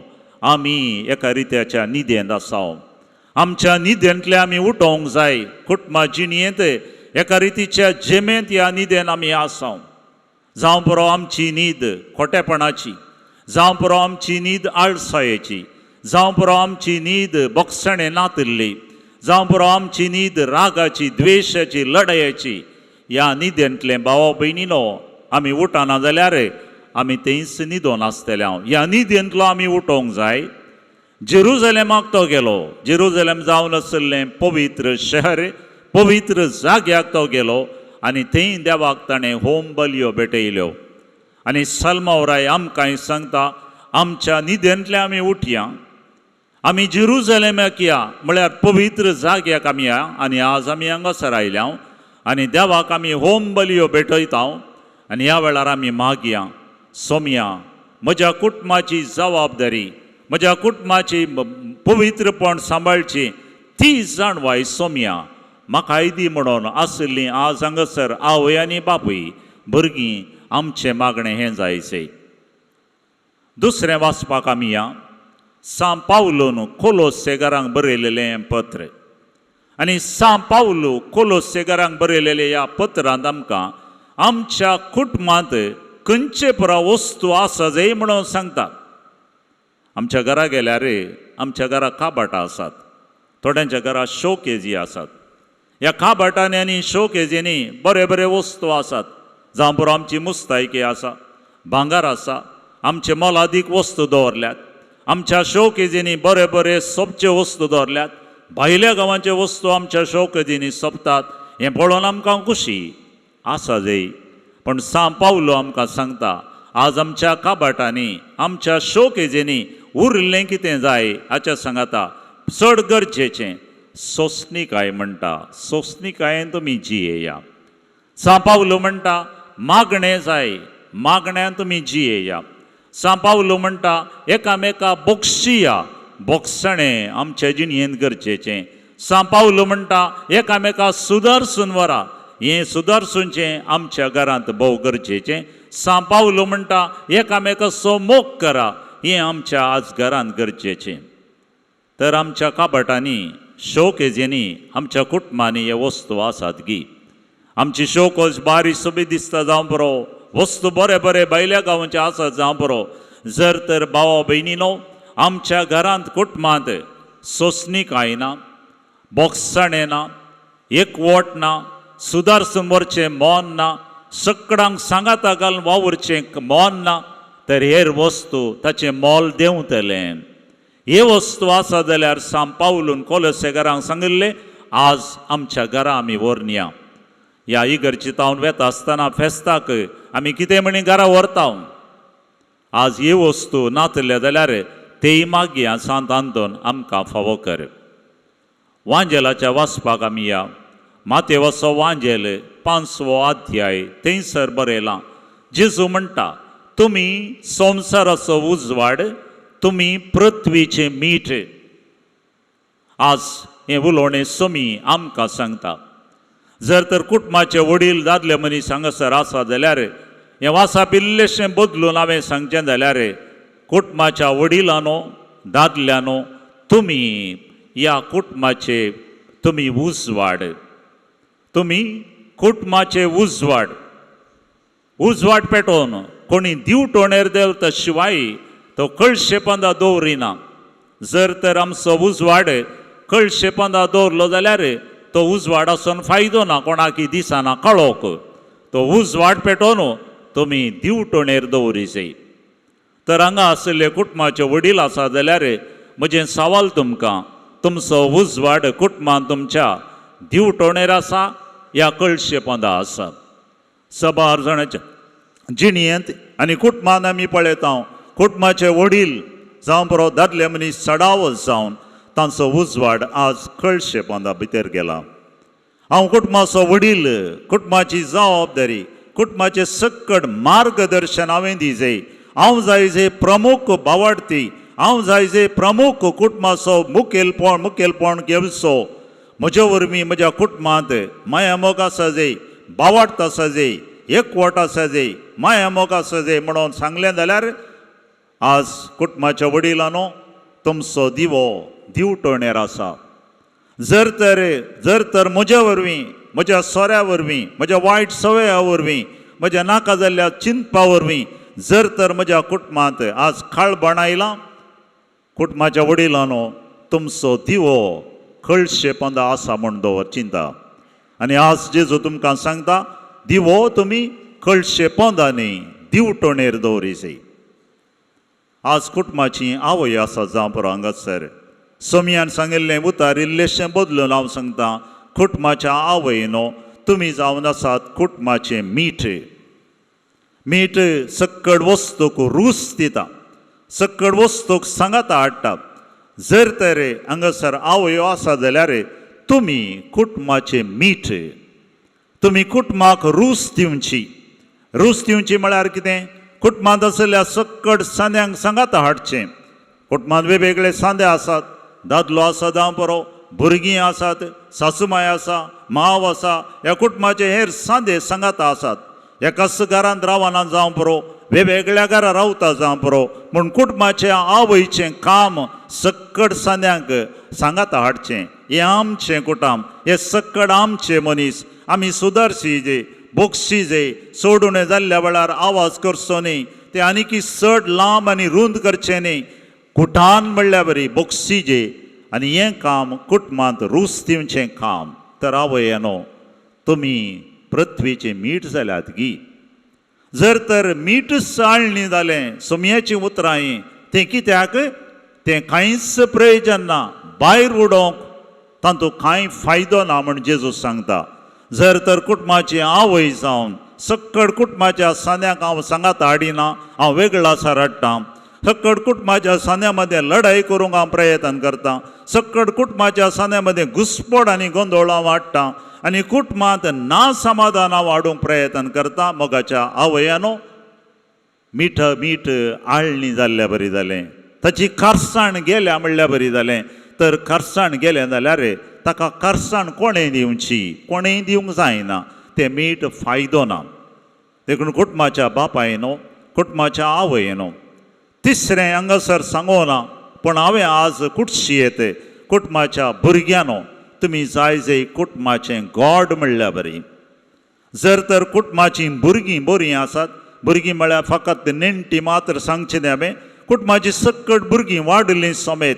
आमी एका रित्याच्या न्हिदेंत आसा. आमच्या न्हिदेंतले आमी उठोवंक जाय. कुटुंबा जिणयेंत एका रितीच्या जेमेंत ह्या न्हिदेन आमी आसा. जावं पुरो आमची न्हीद खोटेपणाची, जावं पुरो आमची न्हीद आळसायेची, जावं पुरो आमची न्हीद बोगसणें नातिल्ली, जावं पुरो आमची न्हीद रागाची, द्वेशाची, लढायेची. ह्या न्हिदेंतलें भावा भयणीनो आमी उठना जाल्यार आमी थंयच न्हिदोन आसतले. हांव ह्या न्हिदेंतलो आमी उठोवंक जाय. जेरुजलेमाक तो गेलो, जेरुजलेम जावन आशिल्लें पवित्र शहर, पवित्र जाग्याक तो गेलो आनी थंय देवाक ताणें होम बलयो भेटयल्यो. आनी सलमाव राय आमकांय सांगता, आमच्या न्हिदेंतले आमी उठया, आमी जेरुजलेमाक या, म्हळ्यार पवित्र जाग्याक आमी या. आनी आज आमी हांगासर आयल्या आनी देवाक आमी होम बलयो भेटयता. आनी ह्या वेळार आमी मागया, सोमया म्हज्या कुटुंबाची जबाबदारी, म्हज्या कुटुंबाची पवित्रपण सांबाळची ती जाणवाय सोमया म्हाकाय दी म्हणून आशिल्ली आज हांगासर आवय आनी बापूय भुरगीं आमचें मागणें हें जायचें. दुसरें वाचपाक आमी या सां पावलून कोलोसेगारांक बरयलेलें पत्र. आनी सां पावलू कोलोसेगारांक बरयलेले ह्या पत्रांत आमकां आमच्या कुटुंबांत खंयचे पुरा वस्तू आसा जाय म्हणून सांगता. आमच्या घरा गेल्यार आमच्या घरा काबाटां आसात, थोड्यांच्या घरा शोकेजी आसात. ह्या काबाटांनी आनी शोकेजींनी बरे बरे वस्तू आसात. जावं पुरो आमची मुस्तायकी आसा, भांगर आसा, आमचे मोलादीक वस्तू दवरल्यात. आमच्या शोकेजींनी बरे बरे सोबचे वस्तू दवरल्यात. भायल्या गांवांचे वस्तू आमच्या शोकेजींनी सोंपतात. हें पळोवन आमकां खुशी आसा जाय. पूण सां पावलो आमकां सांगता, आज आमच्या काबाटांनी आमच्या शोकेजींनी उरिल्लें कितें जाय हाच्या सांगाता चड गरजेचें सोंसणीकाय म्हणटा. सोंसणीकायेन तुमी जियेया. सां पावलो म्हणटा मागणें जाय, मागण्यान तुमी जियेया. सां पावलो म्हणटा एकामेका बोगशिया, बोगसणें आमच्या जिणयेंत गरजेचें. सां पावलो म्हणटा एकामेका सुदारसून व्हरा, हें सुदारसूनचें आमच्या घरांत भोव गरजेचें. सां पावलो म्हणटा एकामेकाचो मोग करा, हें आमच्या आज घरांत गरजेचें. तर आमच्या काबाटांनी शोकेजींनी आमच्या कुटुंबांनी हे वस्तू आसात गी. आमची शोकोज बारीक सोबीत दिसता जावं पुरो, वस्तू बरे बरे भायल्या गांवचे आसात जावं पुरो. जर तर भावा भयणीनो आमच्या घरांत कुटुंबांत सोंसणीकाय ना, बोगसाणें ना, एकवट ना, सुदारसून व्हरचें मन ना, सकडांक सांगाता घालून वावुरचें मन ना, तर हेर वस्तू ताचें मोल देंवतलें. हे वस्तू आसा जाल्यार सांत पावलून कोलोसे घरांक सांगिल्लें, आज आमच्या घरा आमी व्हरया. ह्या इगर्जेंत हांव वेता आसतना फेस्ताक आमी कितें म्हणी घरा व्हरता. आज ही वस्तू नातले जाल्यार तेय मागया सांत आंतोन आमकां फावो कर. वांजेलाच्या वाचपाक आमी या. मातेवाचो वांजेल 5वो अध्याय, थंयसर बरयलां, जेजू म्हणटा, तुमी संवसाराचो उजवाड, तुमी पृथ्वीचें मीठ. आज हें उलोवणें सोमी आमकां सांगता, जर तर कुटुंबाचे वडील दादले मनीस हांगासर आसा जाल्यार, हें वाचप इल्लेशें बदलून हांवें सांगचें जाल्यार, कुटुंबाच्या वडिलांनो, दादल्यानो, तुमी ह्या कुटुंबाचे तुमी उजवाड, तुमी कुटुंबाचे उजवाड. उजवाड पेटोवन कोणी दिवटोणेर देंवता शिवाय तो कळशे पोंदा दवरिना. जर तर आमचो उजवाड कळशे पोंदा दवरलो जाल्यार तो उजवाड आसून फायदो ना, कोणाकी दिसना कळोक. तो उजवाड पेटोवन तुमी दिवटोणेर दवरी जाय. तर हांगा आशिल्ले कुटुंबाचे वडील आसा जाल्यार म्हजें सवाल तुमकां, तुमचो उजवाड कुटुंबान तुमच्या दिवटोणेर आसा या कळशे पोंदा आसा? सबार जाणाच्या जिणयेंत आनी कुटुंबान आमी पळयता, कुटुंबाचे वडील जावं बरो दादले मनीस चडावत जावन तांचो उजवाड आज कळशे पोंदा भितर गेला. हांव कुटुंबाचो वडील, कुटुंबाची जबाबदारी, कुटुंबाचें सक्कड मार्गदर्शन हांवें दिजे, हांव जाय जे प्रमुख बावाडती, हांव जाय जे प्रमुख कुटुंबाचो मुखेलपण, मुखेलपण घेवचो. म्हजे वरवीं म्हज्या कुटुंबांत माया मोग आसा जाय, बावाडत आसा जाय, एकवट आसा जाय, माया मोग आसा जाय म्हणून सांगलें जाल्यार, आज कुटुंबाच्या वडिलांनो, तुमचो दिवो दिवटणेर आसा. जर तर म्हज्या वरवीं, म्हज्या सोऱ्या वरवीं, म्हज्या वायट सवया वरवीं, म्हज्या नाका जाल्ल्या चिंतपा वरवीं जर तर म्हज्या कुटुंबांत आज खाळबण आयलां, कुटुंबाच्या वडिलांनो, तुमचो दिवो कळशे पोंदा आसा म्हूण दवर चिंता. आनी आज जेजू तुमकां सांगता, दिवो तुमी कळशे पोंदा न्ही, दिवटणेर दवरी जाय. आज कुटुंबाची आवय आसा जावं पुरो हांगासर, सोमयान सांगिल्लें उतार इल्लेशें बदलून हांव सांगता, कुटुंबाच्या आवयनो, तुमी जावन आसात कुटुंबाचें मीठ. मीठ सक्कड वस्तूक रूच दिता, सक्कड वस्तूक सांगाता हाडटा. जर तर हांगासर आवयो आसा जाल्यार तुमी कुटुंबाचें मीठ, तुमी कुटुंबाक रूच दिवची. रूच दिवची म्हळ्यार कितें? कुटुंबांत आशिल्ल्या सक्कड सांद्यांक सांगाता हाडचें. कुटुंबांत वेगवेगळे सांदे आसात, दादलो आसा जावं पुरो, भुरगीं आसात, सासूमाय आसा, माव आसा, ह्या कुटुंबाचे हेर सांदे सांगाता आसात. एकाच घरांत रावना जावं पुरो, वेगवेगळ्या घरा रावता जावं पुरो, पूण कुटुंबाचें आवयचें काम सक्कड सांद्यांक सांगाता हाडचें. हें आमचें कुटुंब, हे सक्कड आमचे मनीस, आमी सुदारची जे, बोगशी जे. सोडून जाल्ल्या वेळार आवाज करचो न्ही, ते आनीकी चड लांब आनी रूंद करचें न्ही. कुटान म्हणल्या बरी बोगसी जे. आनी हें काम कुटुंबांत रूच दिवचें काम. तर आवयनो, तुमी पृथ्वीचें मीठ जाल्यात गी. जर तर मीठ चाळणी जालें, सोमयाचीं उतरां हीं, तें कित्याक? तें कांयच प्रयोजन ना, भायर उडोवंक तातूंत कांय फायदो ना म्हण जेजू सांगता. जर तर कुटुंबाची आवय जावन सक्कड कुटुंबाच्या सांद्यांक हांव सांगात हाडिना, हांव वेगळो आसा रडटा, सक्कड कुटुंबाच्या सांद्या मदें लढाई करूंक हांव प्रयत्न करता, सक्कड कुटुंबाच्या सांद्या मदें घुसपड आनी गोंदळ हांव हाडटा आनी कुटुंबांत ना समाधान हांव हाडूंक प्रयत्न करता, मोगाच्या आवयानो, मीठ मीठ आळणी जाल्ल्या बरी जालें, ताची खारसाण गेल्या म्हणल्या बरी जालें. तर खारसाण गेलें जाल्यार ताका खारसाण कोणें दिवची? कोणेंय दिवंक जायना. तें मीठ फायदो ना. देखून कुटुंबाच्या बापायनो, कुटुंबाच्या आवयनो, तिसरें हांगासर सांगो ना, पूण हांवें आज कुटशी येते, कुटुंबाच्या भुरग्यानो, तुमी जाय जे कुटुंबाचें गॉड म्हणल्या बरी. जर तर कुटुंबाचीं भुरगीं बरीं आसात, भुरगीं म्हळ्यार फकत नेणटी मात्र सांगचें न्ही हांवें, कुटुंबाची सक्कड भुरगीं वाडलीं समेत,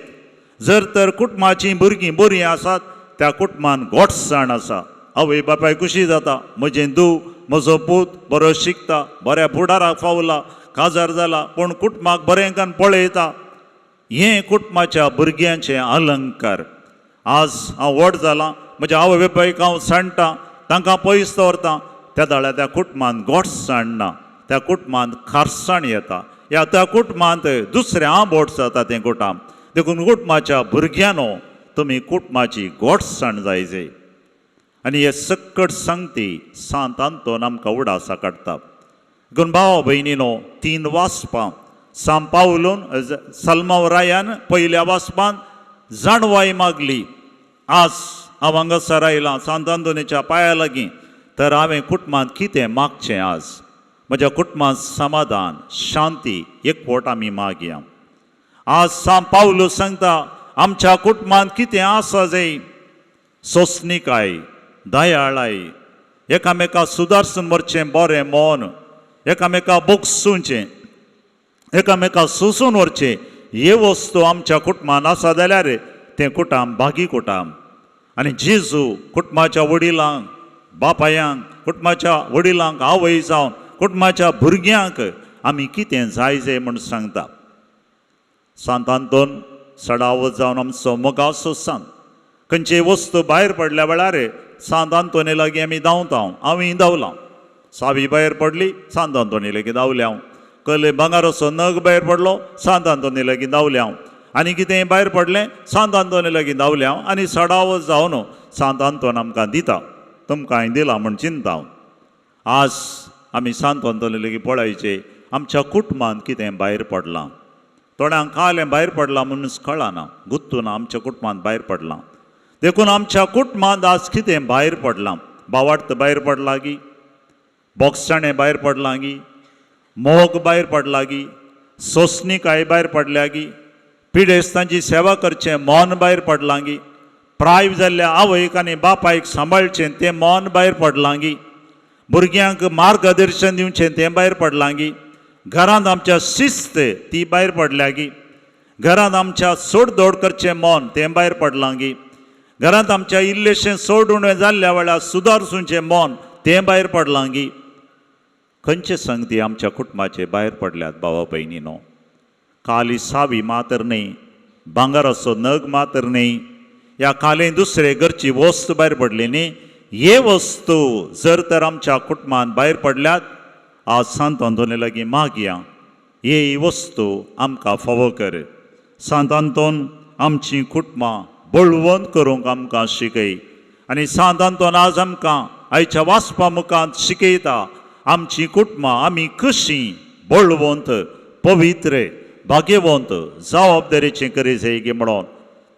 जर तर कुटुंबाचीं भुरगीं बरीं आसात त्या कुटुंबान गोडसाण आसा. आवय बापाय खुशी जाता, म्हजें धूव म्हजो पूत बरो शिकता, बऱ्या फुडाराक फावला, काजार जाला, पूण कुटुंबाक बरें करून पळयता. हें कुटुंबाच्या भुरग्यांचें अलंकार. आज हांव व्हड जालां, म्हज्या आवय बापायक हांव सांडटा, तांकां पयस दवरता, त्या जाल्यार त्या कुटुंबांत गोडसाण ना, त्या कुटुंबांत खारसाण येता, ह्या त्या कुटुंबांत दुसरें आंबोट जाता तें कुटुंब. देखून कुटुंबाच्या भुरग्यांनो तुमी कुटुंबाची गोडसाण जाय जाय. आनी हे सक्कट सांगती सांत आंतोन आमकां उडासा काडटा. देखून भावा भयणीनो, 3 वाचपां सांत पावलून सलमाव रायान पयल्या वाचपान जाणवाय मागली. आज हांव हांगासर आयलां सांत आंतोनीच्या पांया लागीं, तर हांवें कुटुंबांत कितें मागचें? आज म्हज्या कुटुंबांत समाधान, शांती, एकवट आमी मागया. आज सांत पावलू सांगता आमच्या कुटुंबांत कितें आसा जाय, सोंसणीकाय, दयाळाय, एकामेका सुदारसून व्हरचें बरें मन, एकामेका बोगसूचें, एकामेका सोसून व्हरचें, हे वस्तू आमच्या कुटुंबान आसा जाल्यार तें कुटुंब भागी कुटुंब. आनी जेजू कुटुंबाच्या वडिलांक, बापायांक, कुटुंबाच्या वडिलांक आवय जावन कुटुंबाच्या भुरग्यांक आमी कितें जाय जाय म्हूण सांगता. सांत आंतोन सडावत जावन आमचो मोगाचो सांत, खंयची वस्तू भायर पडल्या वेळार सांत आंतोनी लागीं आमी धांवता. हांवूय धांवलां, सावी भायर पडली सांत आंतोनी लागीं धांवलें हांव, कले भांगराचो नग भायर पडलो सांत आंतोनी लागीं धांवलें हांव, आनी कितें भायर पडलें सांत आंतोनी लागीं धांवलें हांव. आनी सडावत जावन सांत आंतोन आमकां दिता, तुमकां हांवें दिलां म्हूण चिंता हांव. आज आमी सांत आंतोनी लागीं पळयचें आमच्या कुटुंबांत कितें भायर पडलां. थोड्यांक कालें भायर पडलां म्हणून कळना, गुत्तूना आमच्या कुटुंबांत भायर पडलां. देखून आमच्या कुटुंबांत आज कितें भायर पडलां? बावार्थ भायर पडला गी, बोगसाणें भायर पडलां गी, मोग भायर पडला गी, सोंसणीकाय भायर पडल्या गी, पिडेस्तांची सेवा करचें मन भायर पडलां गी, प्राय जाल्ल्या आवयक आनी बापायक सांबाळचें तें मन भायर पडलां गी, भुरग्यांक मार्गदर्शन दिवचें तें भायर पडलां गी, घरांत आमच्या शिस्त ती भायर पडल्या गी, घरांत आमच्या सोडदोड करचें मन तें भायर पडलां गी, घरांत आमच्या इल्लेशें सोड उणें जाल्ल्या वेळार सुदारसूचें मन तें भायर पडलां गी. खंयचे संगती आमच्या कुटुंबाचे भायर पडल्यात भावा भयणीनो? काली सावी मातर न्हय, भांगराचो नग मातर न्हय, ह्या काले दुसरे घरची वस्त भायर पडली न्ही. हे वस्तू जर तर आमच्या कुटुंबान भायर पडल्यात, आज सांत आंतोनी लागीं मागया ही वस्तू आमकां फावो कर. सांत आंतोन आमची कुटुंबां बळवंत करूंक आमकां शिकय. आनी सांत आंतोन आज आमकां आयच्या वाचपा मुखांत शिकयता आमची कुटुंबां आमी कशीं बळवंत, पवित्र, भाग्यवंत, जबाबदारीचें करी जाय गी म्हणून.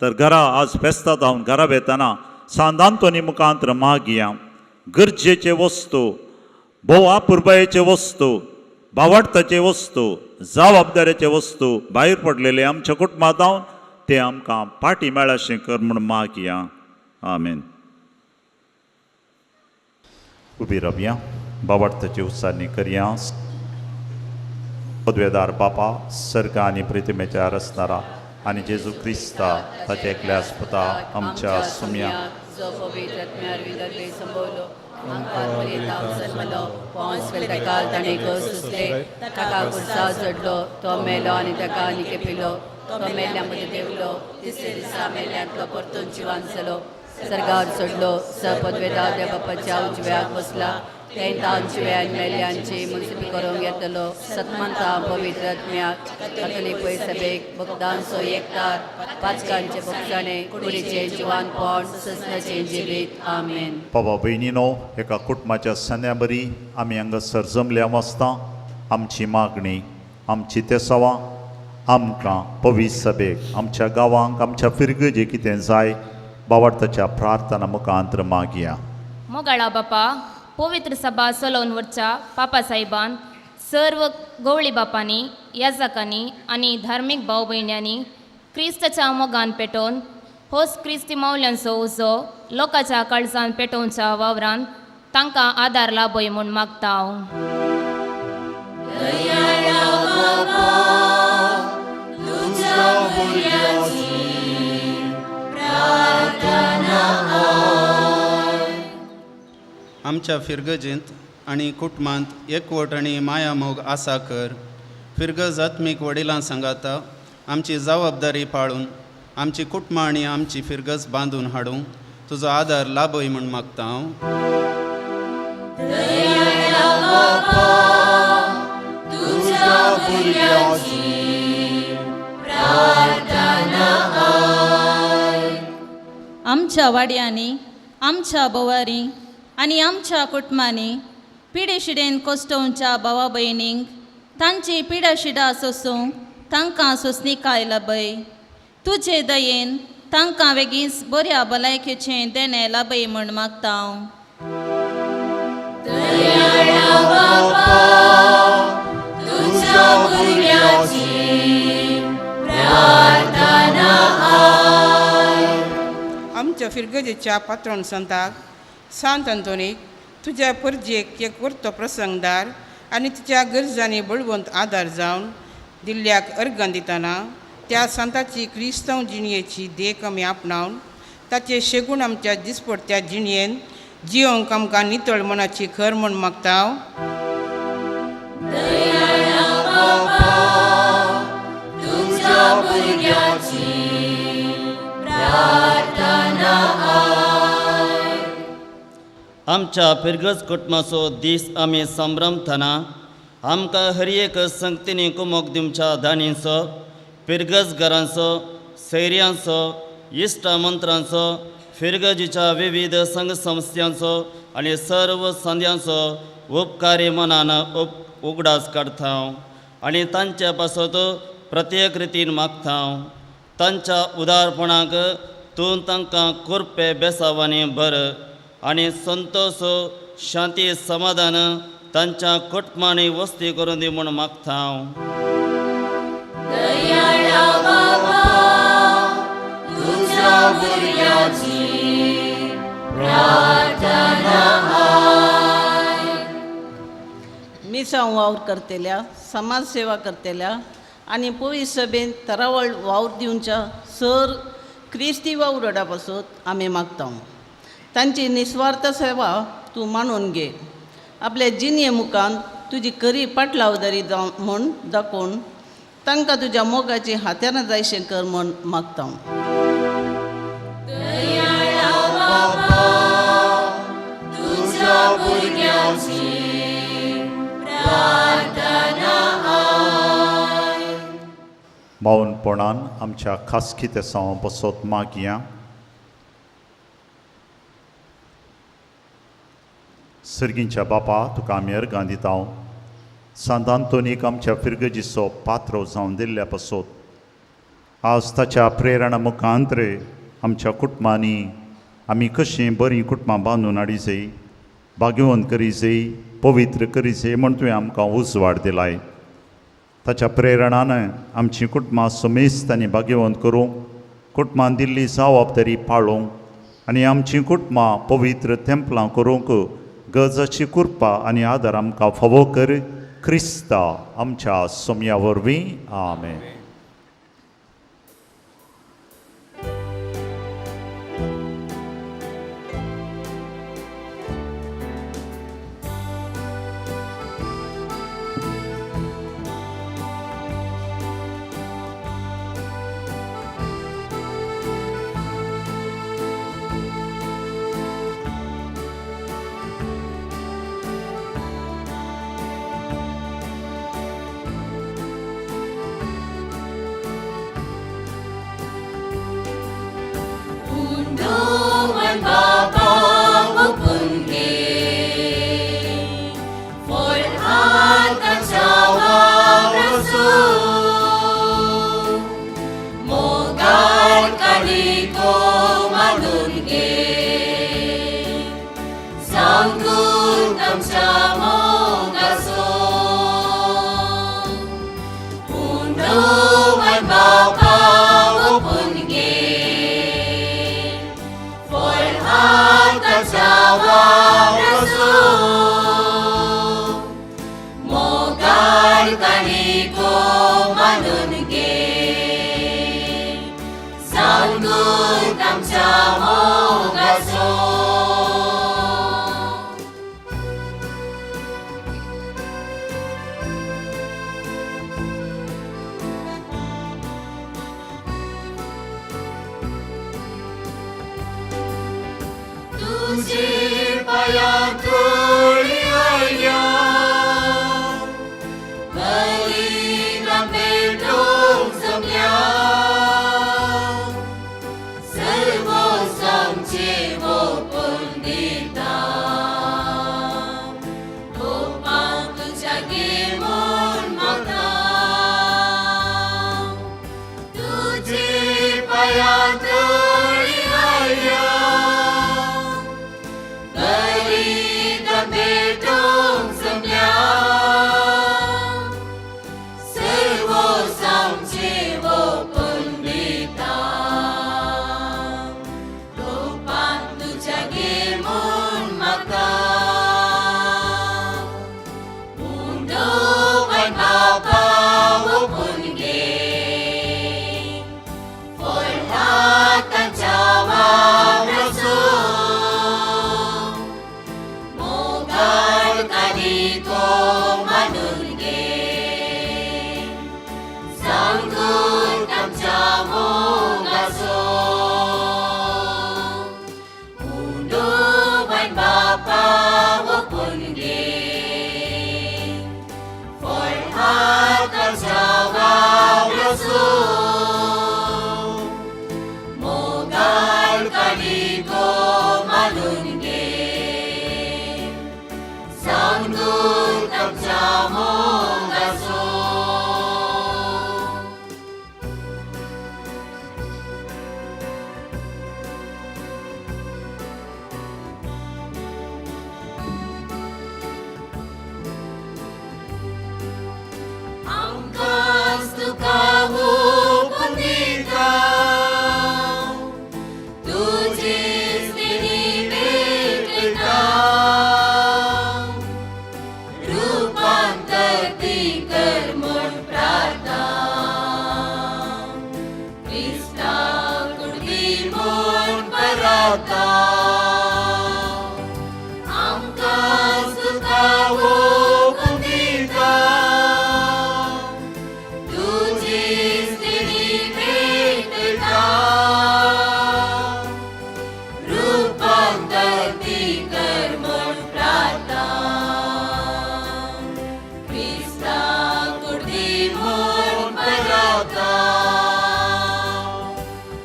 तर घरा आज फेस्ता जावन घरा वेतना सांत आंतोनी मुखांत मागया गरजेचे वस्तू, भोव आपुरबायेचे वस्तू, बावडताचे वस्तू, जबाबदारेचे वस्तू भायर पडलेले आमच्या कुटुंबांत जावन ते आमकां पाटी मेळाशें कर म्हूण मागया. आमेन. उबी रावया, बावडताची उच्चारणी करया. पदवेदार बापा, सर्ग आनी प्रतिमेच्या रचणारा आनी जेजू क्रिस्ता ताच्या एकल्या पुता आमच्या सुम्या जो पवित्र आत्म्यार गर्भे संभवलो, आंकार मरियेताव जल्मलो, पोंस काल ताणें सोंसले, ताका कुर्साव चडलो, तो मेलो आनी ताका निकेपिलो, तो मेल्ल्या मदीं देवलो, तिसरे दिसा मेल्ल्यांतलो परतून जिवान जालो, सर्गार चडलो, स पदवेदार देव बापाच्या उजव्याक बसला, तें जिव्यान मेल्ल्यांची मुन्सिपी करूंक येतलो. सतमंता पवित्र आत्म्याक, कातोलीक सभेक, भक्तांचो एकतार, पाचकांचे बोगसाणे, कुडीचें जिवानपण, ससनाचें जिवीत. आमेन. बाबा भयणीनो, एका कुटुंबाच्या सन्या बरी आमी हांगासर जमल्या वाचता. आमची मागणी, आमची तेसावां आमकां पवित्र सभेक, आमच्या गांवांक, आमच्या फिरगजे कितें जाय बावार्थाच्या प्रार्थना मुखांत मागया. मोगाळा बापा, पवित्र सभा चलोवन वरच्या पापा साहेबान, सर्व गवळी बापांनी, याजकांनी आनी धार्मीक भाव भयण्यांनी क्रिस्ताच्या मोगान पेटोवन होच क्रिस्ती मावल्यांचो उजो लोकांच्या काळजान पेटोवच्या वावरान तांकां आदार लाभय म्हूण मागता हांव. प्रार्थना. आमच्या फिरगजेंत आनी कुटुंबांत एकवट आनी मायामोग आसा कर. फिरगज आत्मीक वडिलां सांगाता आमची जबाबदारी पाळून आमची कुटुंबां आनी आमची फिरगज बांदून हाडूंक तुजो आदार लाभय म्हूण मागता हांव. आमच्या वाड्यांनी, आमच्या भोवारी आनी आमच्या कुटुंबांनी पिडेशिडेन कोश्टोवच्या भावा भयणींक तांची पिडाशिडा सोसूंक तांकां सोंसणीकाय लाभय. तुजे दयेन तांकां वेगींच बऱ्या भलायकेचें देणें लाभय म्हूण मागता हांव. आमच्या फिरगजेच्या पात्रोन संताक सांत अंतोनीक तुज्या परजेक एक वर्तो प्रसंगदार आनी तिच्या गरजांनी बळवंत आदार जावन दिल्ल्याक अर्गां दितना त्या संताची क्रिस्तांव जिणयेची देख आमी आपणावन ताचे शेगूण आमच्या दिसपडत्या जिणयेन जियोंक आमकां नितळ मनाची खर म्हूण मागता. आमच्या फिरगज कुटुंबाचो दीस आमी संभ्रमतना आमकां हर एक संगतींनी कुमोक दिवच्या दाणींचो, फिरगज घरांचो, सैर्यांचो, इश्टा मंत्रांचो, फिरगजीच्या विविध संघ संस्थांचो आनी सर्व संद्यांचो उपकारी मनान उगडास काडता आनी तांचे पासत प्रत्येक रितीन मागता. तांच्या उदारपणाक तूं तांकां कुरपे बेसावांनी भर आनी संतोष शांती समाधान तांच्या कुटुंबांनी वस्ती करून दी म्हूण मागता. मिसांव वावर करतल्या, समाजसेवा करतल्या आनी पवित्र सभेन तरावळ वावर दिवच्या सर क्रिस्ती वावरडा पासत आमी मागता. तांची निस्वार्थ सेवा तूं मानून घे. आपल्या जिणये मुखान तुजी खरी पाटलावदारी जावन म्हूण दाखोवन तांकां तुज्या मोगाची हात्यारां जायशें कर म्हूण मागता. मौनपणान आमच्या खासगी तेसांव बसत मागया. सर्गींच्या बापा, तुका आमी अर्गां दिता. सांत आंतोनीक आमच्या फिरगजीचो पात्र जावन दिल्ल्या पासत आज ताच्या प्रेरणा मुखांतरे आमच्या कुटुंबांनी आमी कशीं बरीं कुटुंबां बांदून हाडिजय, भाग्यवंत करिजय, पवित्र करिजय म्हूण तुवें आमकां उजवाड दिलाय. ताच्या प्रेरणान आमचीं कुटुंबां समेस्त आनी भाग्यवंत करूंक, कुटुंबान दिल्ली जबाबदारी पाळूंक आनी आमचीं कुटुंबां पवित्र तेंपलां करूंक गरजाची कृपा आनी आदार आमकां फावो कर. क्रिस्ता आमच्या सोम्या वरवीं. आमेन. तुझे पांयां तळी आयल्या बलिदान भेटोवंक जमल्या सर्वोस आमचें ओंपून दिता गोपां तुज्या गे म्हूण मागता तुझे पांयां तळी आयल्या बलिदान भेटोवंक जमल्या सर्वोस आमचें ओंपून दिता गोपां तुज्या गे म्हूण मागता उंडोवन बापा ओंपून घे फळहाताच्या वावराचो मोगाळ कारिको मानून घे सांगून आमच्या मोगाचो उंडोवन बापा ओंपून घे फळहाताच्या वावराचो मोगाळ कारिको मानून घे सांगून आमच्या मोगाचो. आमकांच तुका ओंपून दिता तुजीच देणी भेटयता रुपांतर ती कर म्हूण प्रार्थना क्रिस्ता कुडवी म्हूण पराता आमकांच तुका ओंपून दिता तुजीच देणी भेटयता रुपांतर ती कर म्हूण प्रार्थना क्रिस्ता कुडवी म्हूण पराता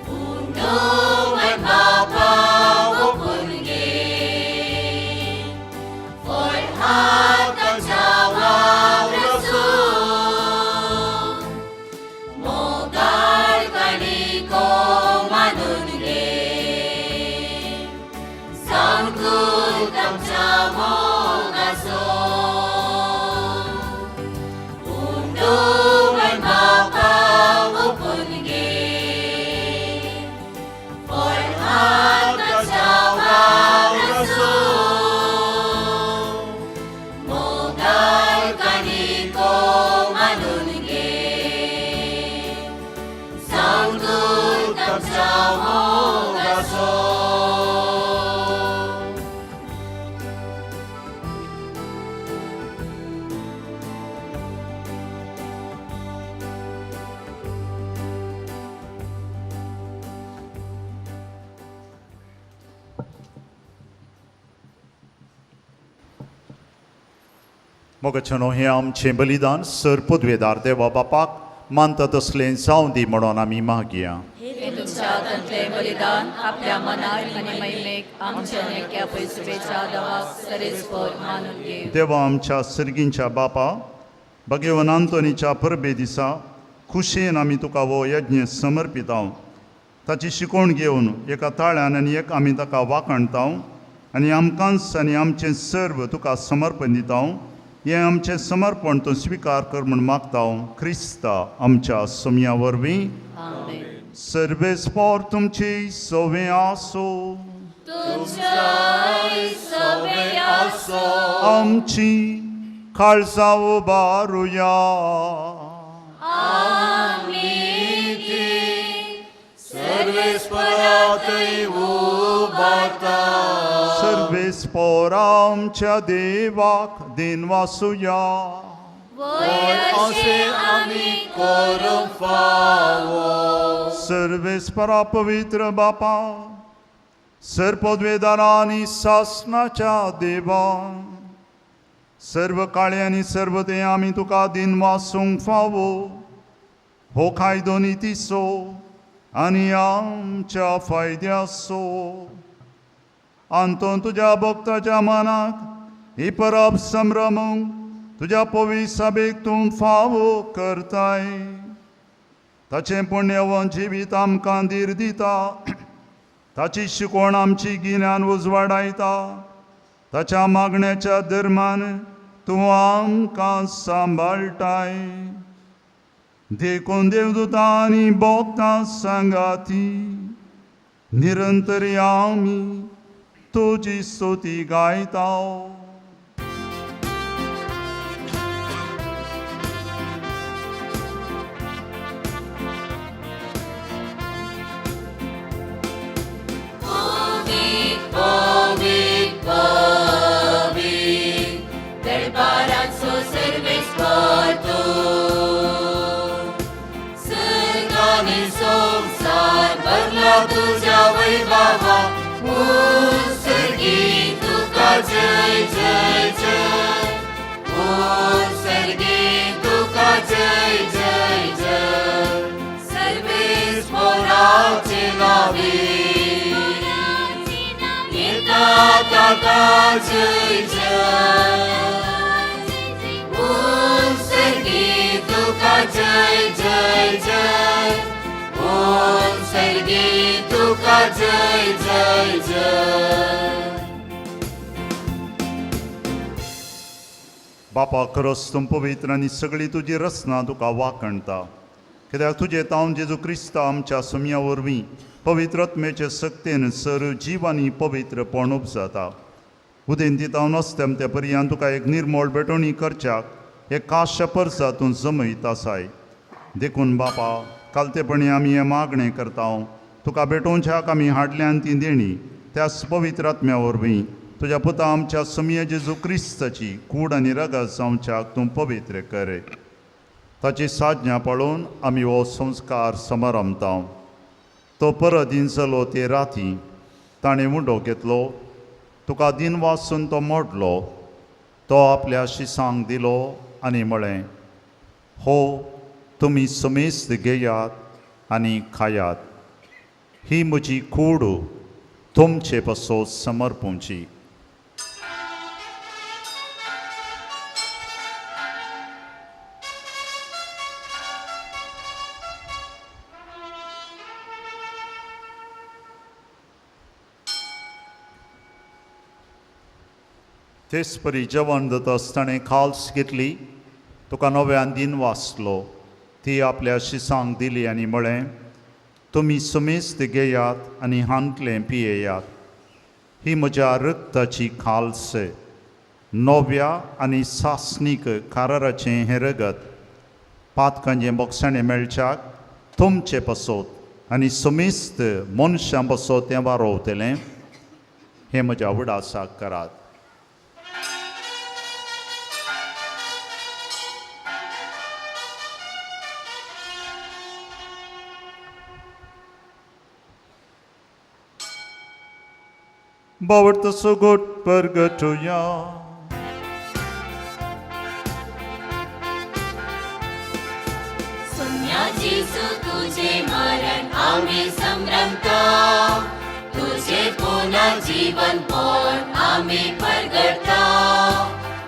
उंडोवन बापा ओंपून घे फळहाताच्या वावराचो मोगाळ काणिको मानून घे सांगून आमच्या मोगाचो उंडोवन बापा ओंपून घे फळहाताच्या वावराचो मोगाळ काणिको मानून घे सांगून आमच्या मोगाचो. मोगाचें हें आमचें बलिदान सर पदवेदार देवा बापाक मानता तसलें जावं दी म्हणून आमी मागया. हे तुमच्या हातांतलें बलिदान आपल्या मनाक आनी महिमेक आमच्या नेक्या पयसुवेच्या दवाक सरेस्पर मानून घे. देवा आमच्या सर्गींच्या बापा, भगवान आंतोनीच्या परबे दिसा खुशयेन आमी तुका हो यज्ञ समर्पिताव. ताची शिकवण घेवन एका ताळ्यान आनी एक आमी ताका वाखाणताव आनी आमकांच आनी आमचें सर्व तुका समर्पण दिताव. हें आमचें समर्पण तूं स्विकार कर म्हूण मागताव क्रिस्ता आमच्या सोमया वरवीं. आमेन. सर्वेस्पोर तुमची सोवे आसो. तुमच्याय सोवे आसो. आमची काळजां उबारुया. आमी ती सर्वेस्परातय उबारता. सर्वेस्पोर आमच्या देवाक देनवासुया. वय अशें आमी करूंक फावो. सर्वेस्परा पवित्र बापा, सर्व आनी सासनाच्या देवा, सर्व काळे आनी सर्व ते आमी तुका दिनवासूंक फावो। हो कायदो नितीचो आनी आमच्या फायद्याचो। आंतोन तुज्या भक्ताच्या मनाक ही परब संभ्रमूंक तुज्या पवित्र सभेक तूं फावो करताय। ताचें पुण्यवंत जिवीत आमकां धीर दिता, ताची शिकवण आमची गिन्यान उजवाडायता। ताच्या मागण्याच्या धर्मान तूं आमकां सांबाळटाय। देखून देवदूतां आनी भक्तां सांगाती निरंतर आमी तुजी स्तुती गायता। तुझ्या वैभवा उत्सर्गी तुका जय जय जय, उत्सर्गी तुका जय जय जय। सर्वेस्पराचे नावे येता ताका जय जय, उत्सर्गी तुका जय जय जय, उत्सर्गी तुका जय जय जय। बापा, खरोच तूं पवित्र आनी सगळी तुजी रचना तुका वाखणता। कित्याक तुजें तावन जेजू क्रिस्ता आमच्या सुमया वरवीं पवित्र आत्म्याचे सक्तेन सर जीव आनी पवित्रपण उपजाता। उदेंती तावन अस्तेम ते पर्यंत तुका एक निर्मळ भेटवणी करच्याक एक काश्य परसा तूं जमयत आसाय। देखून बापा, कालतेपणी आमी हें मागणें करता, तुका भेटोवच्याक आमी हाडल्यान ती देणी त्याच पवित्र आत्म्या वरवीं तुज्या पुता आमच्या सुमया जेजू क्रिस्ताची कूड आनी रगत जावच्याक तूं पवित्र कर। ताची साधना पळोवन आमी हो संस्कार समारंभता। तो परत दिनचलो ते राती ताणें उंडो घेतलो, तुका दिन वासून तो मोडलो, तो आपल्या शिसांक दिलो आनी म्हळें, हो तुमी समेस्त घेयात आनी खायात, ही म्हजी कूड तुमचे पासत समर्पूंची। तेच परी जेवण जाता ताणें खाल्स घेतली, तुका नव्यान दिन वाचलो, ती आपल्या शिसांक दिली आनी म्हळें, तुमी समेस्त घेयात आनी हांतलें पियेयात, ही म्हज्या रक्ताची खाल्स, नव्या आनी सासणीक काराराचें हें रगत पातकांचें बोगसाणें मेळच्याक तुमचे पासत आनी समेस्त मनशां पासत तें वारोवतलें। हें म्हज्या उडासाक करात। बावडतो सुगोट परगटुया। सुन्या जेसू तुझे मरण आम्ही संभ्रमता, तुझे पुन्हा जीवन पण आम्ही परगटता,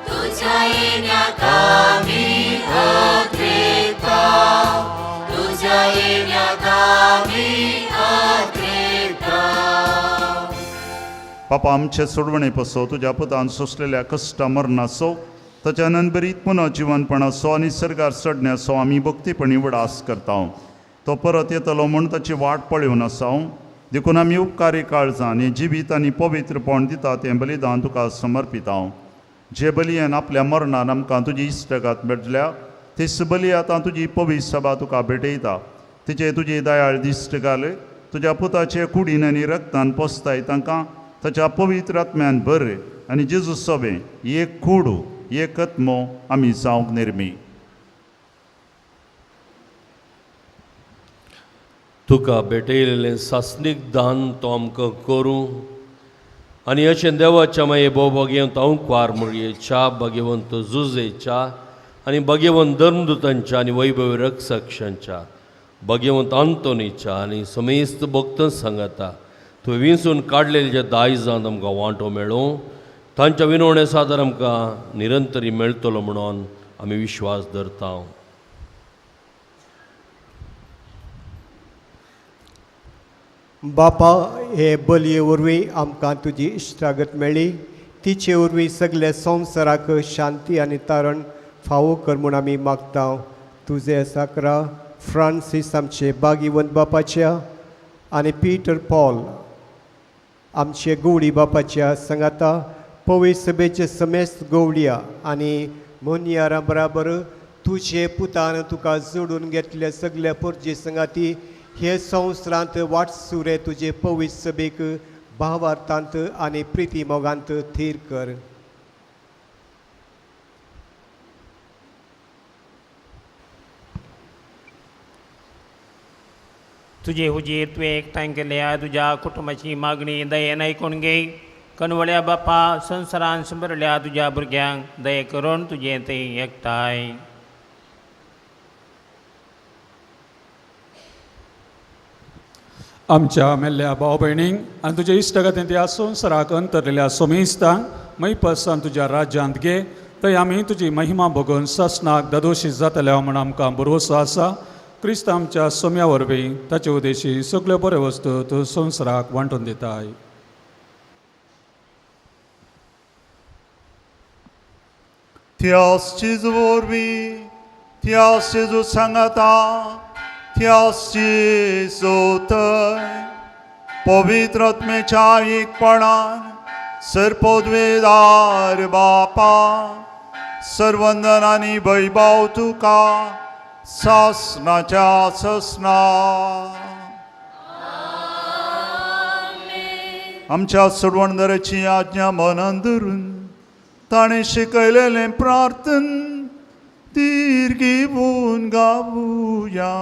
तुझ्या येण्याक आम्ही अग्रेता, तुझ्या येण्याक आम्ही अग्रेता। पापा, आमचे सोडवणे पसो तुज्या पुतान सोंसलेल्या कश्टा मरणाचो, ताच्या नंबरीत पुनः जिवनपणाचो आनी सर्गार चडण्याचो आमी भक्तीपणी उडास करता। तो परत येतलो म्हूण ताची वाट पळोवन आसा। देखून आमी उपकारी काळजान हें जिवीत आनी पवित्रपण दिता तें बलिदान तुका समर्पिता। जे बलियान आपल्या मरणान आमकां तुजी इश्टगात मेळ्ळ्या तेच बली आतां तुजी पवित्र सभा तुका भेटयता। तिचे तुजी दयाळ दिश्ट घाल, तुज्या पुताचे कुडीन आनी रक्तान पोसताय तांकां ताच्या पवित्र आत्म्यान भर आनी जेजू सभें एक कूड एक आत्मो आमी जावंक निर्मी। तुका भेटयलेलें सासणीक दान तो आमकां करूं आनी अशें देवाच्या मागीर भोव भाग्यवंत अंकवार मुळयेच्या भाग्यवंत जुजेच्या आनी भाग्यवंत धर्मदुतांच्या आनी वैभवी रक्षांच्या भाग्यवंत आंतोनीच्या आनी समेस्त भक्त सांगाता तुवें विंचून काडलेले जे दायजांत आमकां वांटो मेळूं तांच्या विनवणे सादर आमकां निरंतरी मेळटलो म्हणून आमी विश्वास धरता. बापा हे बलये वरवीं आमकां तुजी इश्टागत मेळ्ळी तिचे वरवीं सगल्या संवसाराक शांती आनी तारण फावो कर म्हूण आमी मागता. तुजे साकरा फ्रांसीस आमचे बागीवंत बापाच्या आनी पीटर पॉल आमचे गवळी बापाच्या सांगाता पवी सभेचे समेस्त गवळिया आनी मोनयारा बराबर तुजे पुतान तुका जोडून घेतले सगल्या पोरजे संगाती हे संवसारांत वाटसुरे तुजे पवित्र सभेक भावार्थांत आनी प्रिती मोगांत थीर कर. तुजे हुजीर तुवें एकठांय केल्या तुज्या कुटुंबाची मागणी दयेन आयकून घे. कनवळ्या बापा संवसारान सुमरल्या तुज्या भुरग्यांक दये करून तुजें ते एकठांय. आमच्या मेल्ल्या भाव भयणींक आनी तुज्या इश्टागतींत ह्या संवसाराक अंतरलेल्या सोमेस्तांक मैपसान तुज्या राज्यांत घे थंय आमी तुजी महिमा भोगून सासणाक दादोशी जातल्या म्हूण आमकां भरवसो आसा. क्रिस्त आमच्या सोम्या वरवीं ताचे उदेशी सगळ्यो बऱ्यो वस्तू तूं संवसाराक वांटून दिताय. त्यास चीज वरवीं त्यास जेजू सांगाता त्यास चीज पवित्र आत्म्याच्या एकपणान सर्पोद्वेदार बापा सर्वंदन आनी वैभव तुका सासनाच्या ससना. आमच्या सोडवणदाराची आज्ञा मनान धरून ताणें शिकयलेलें प्रार्थन धीर घेवन गावया.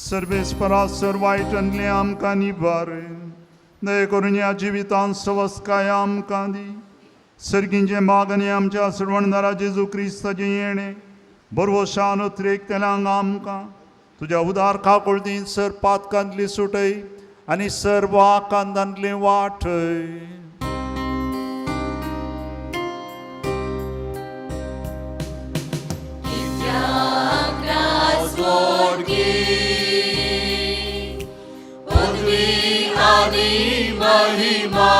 सर्वेस्परा सर वायटांतलें आमकां निवार दया करून ह्या जिवितांत सवस्काय आमकां दी. सर्गींचें माग आनी आमच्या सोडवणदारा जेजू क्रिस्ताचें येणें बरवशान उतरेकतल्यांक आमकां तुज्या उदार काकुळतीन सर पातकांतली सुटय आनी सर्व आकांतांतली वाटय. महिमा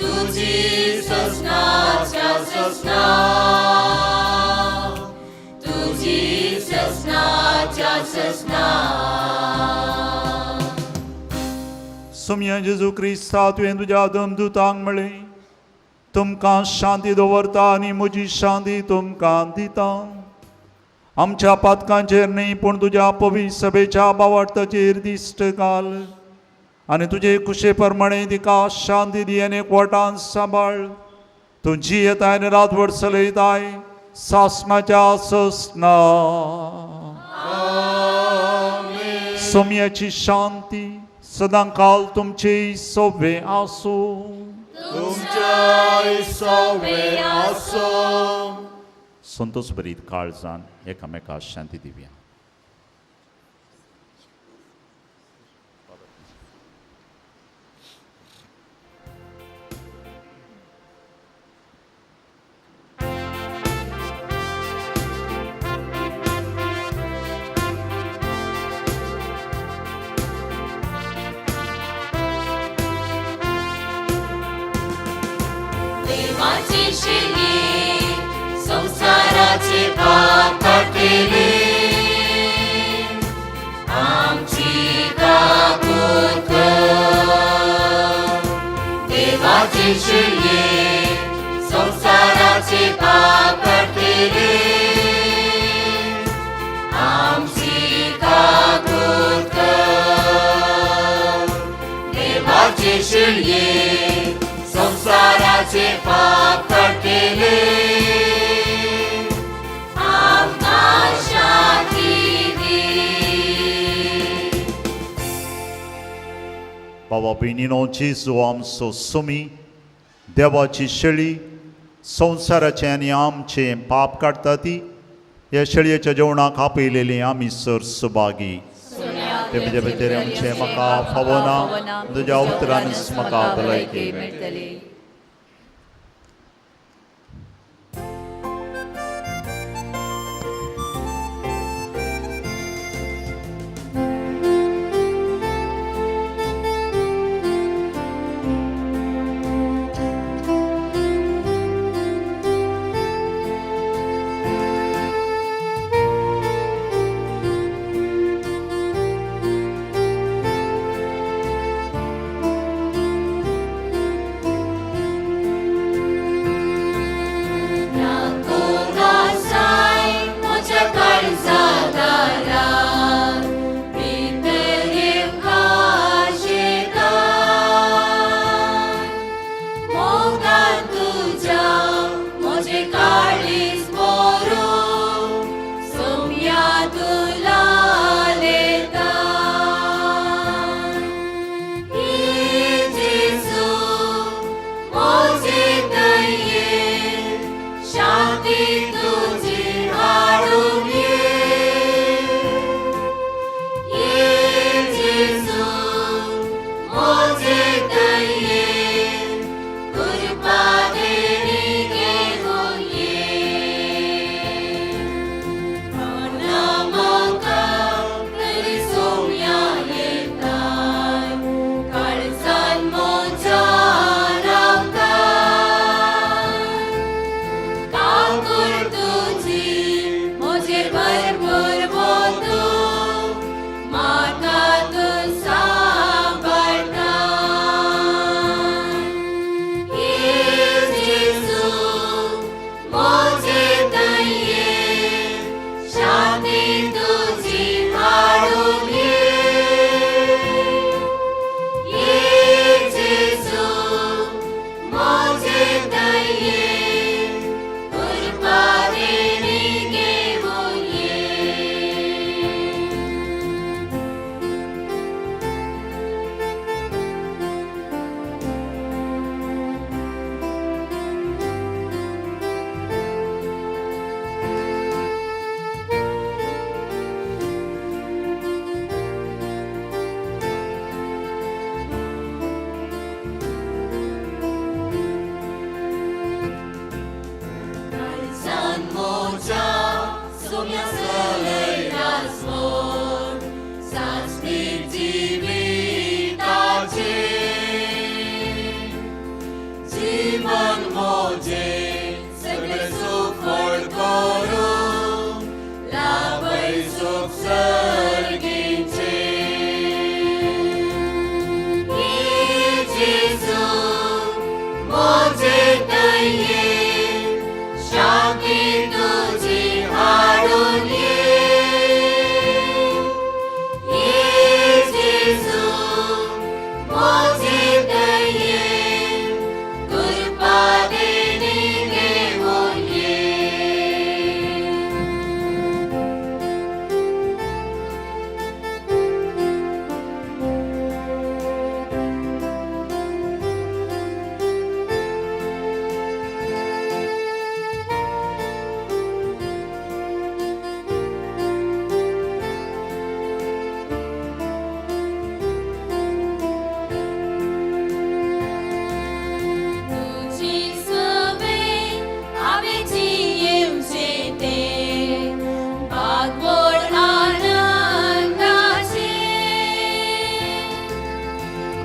तुझी ससनाच्या ससना तुझी ससनाच्या ससना. सोमया जेजू क्रिस्ता तुवें तुज्या दमदुतांक म्हळें तुमकां शांती दवरता आनी म्हजी शांती तुमकां दिता. आमच्या पातकांचेर न्ही पूण तुज्या पवित्र सभेच्या बावार्थाचेर दिश्ट घाल आनी तुजे कुशे प्रमाणे तिका शांती दी आनी एकवटान सांबाळ. तूं जियेताय आनी रातभर चलयताय सासणाच्या ससना. सोम्याची शांती सदां काल तुमची सोबे आसूं. तुमच्याय सोबे आसूं. संतोष भरीत काळजान एकामेका शांती दिवया. देवाची शिली संसाराचे पाप काडटली, आमची काकूत कर. देवाची शिली संसाराचे पाप काडटली, आमची काकूत कर. देवाची शिली संसाराचे पाप काडटले, आमकां शांती दी. बाबा भयणीनो, जेजू आमचो सुमी देवाची शेळी संवसाराचें आनी आमचें पाप काडटा ती ह्या शेळयेच्या जेवणाक आपयलेली आमी सर सुभागी. ते म्हजे भितर आमचें म्हाका फावना, तुज्या उतरानच म्हाका भलायकी मेळटली.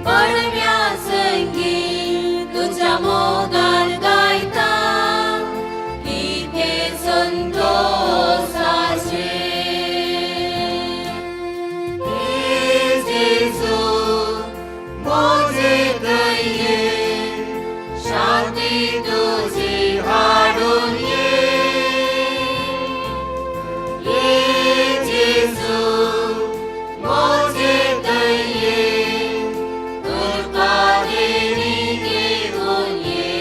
पडव्या संगी तुज्या मोगान गायता कितें संतोसाचें. हे जेजू म्हजे दये शांती तुजी हाडून ये. हे जेजू म्हजे दये कृपा देणी घेवन ये.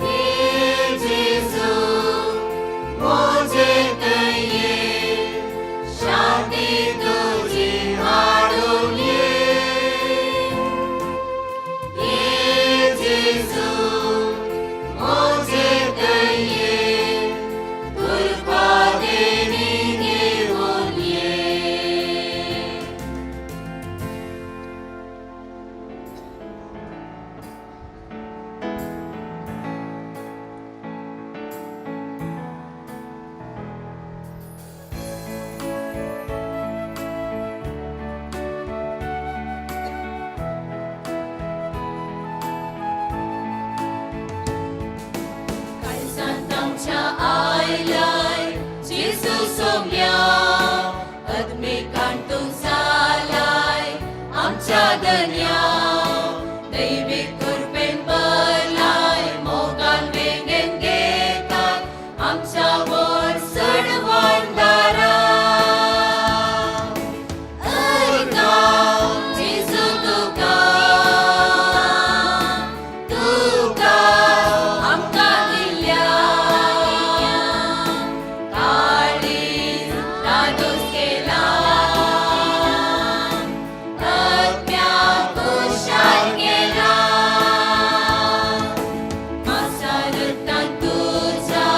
हे जेजू म्हजे दये शांती तुजी हाडून ये. हे जेजू म्हजे दये कृपा देणी घेवन ये. काळजांत आमच्या आयलाय जेजू सोम्या, आत्मिकान तूं जालाय आमच्या धन्या, दैवीक कृपेन भरलाय मोगान वेंगेन घेताय आमच्या व्हड सडवण दारा. अर्गां जेजू तुका, तुका आमकां दिल्या काळीज दादोस केला, आत्म्याक खुशाल केला. मासा रक्तान तुज्या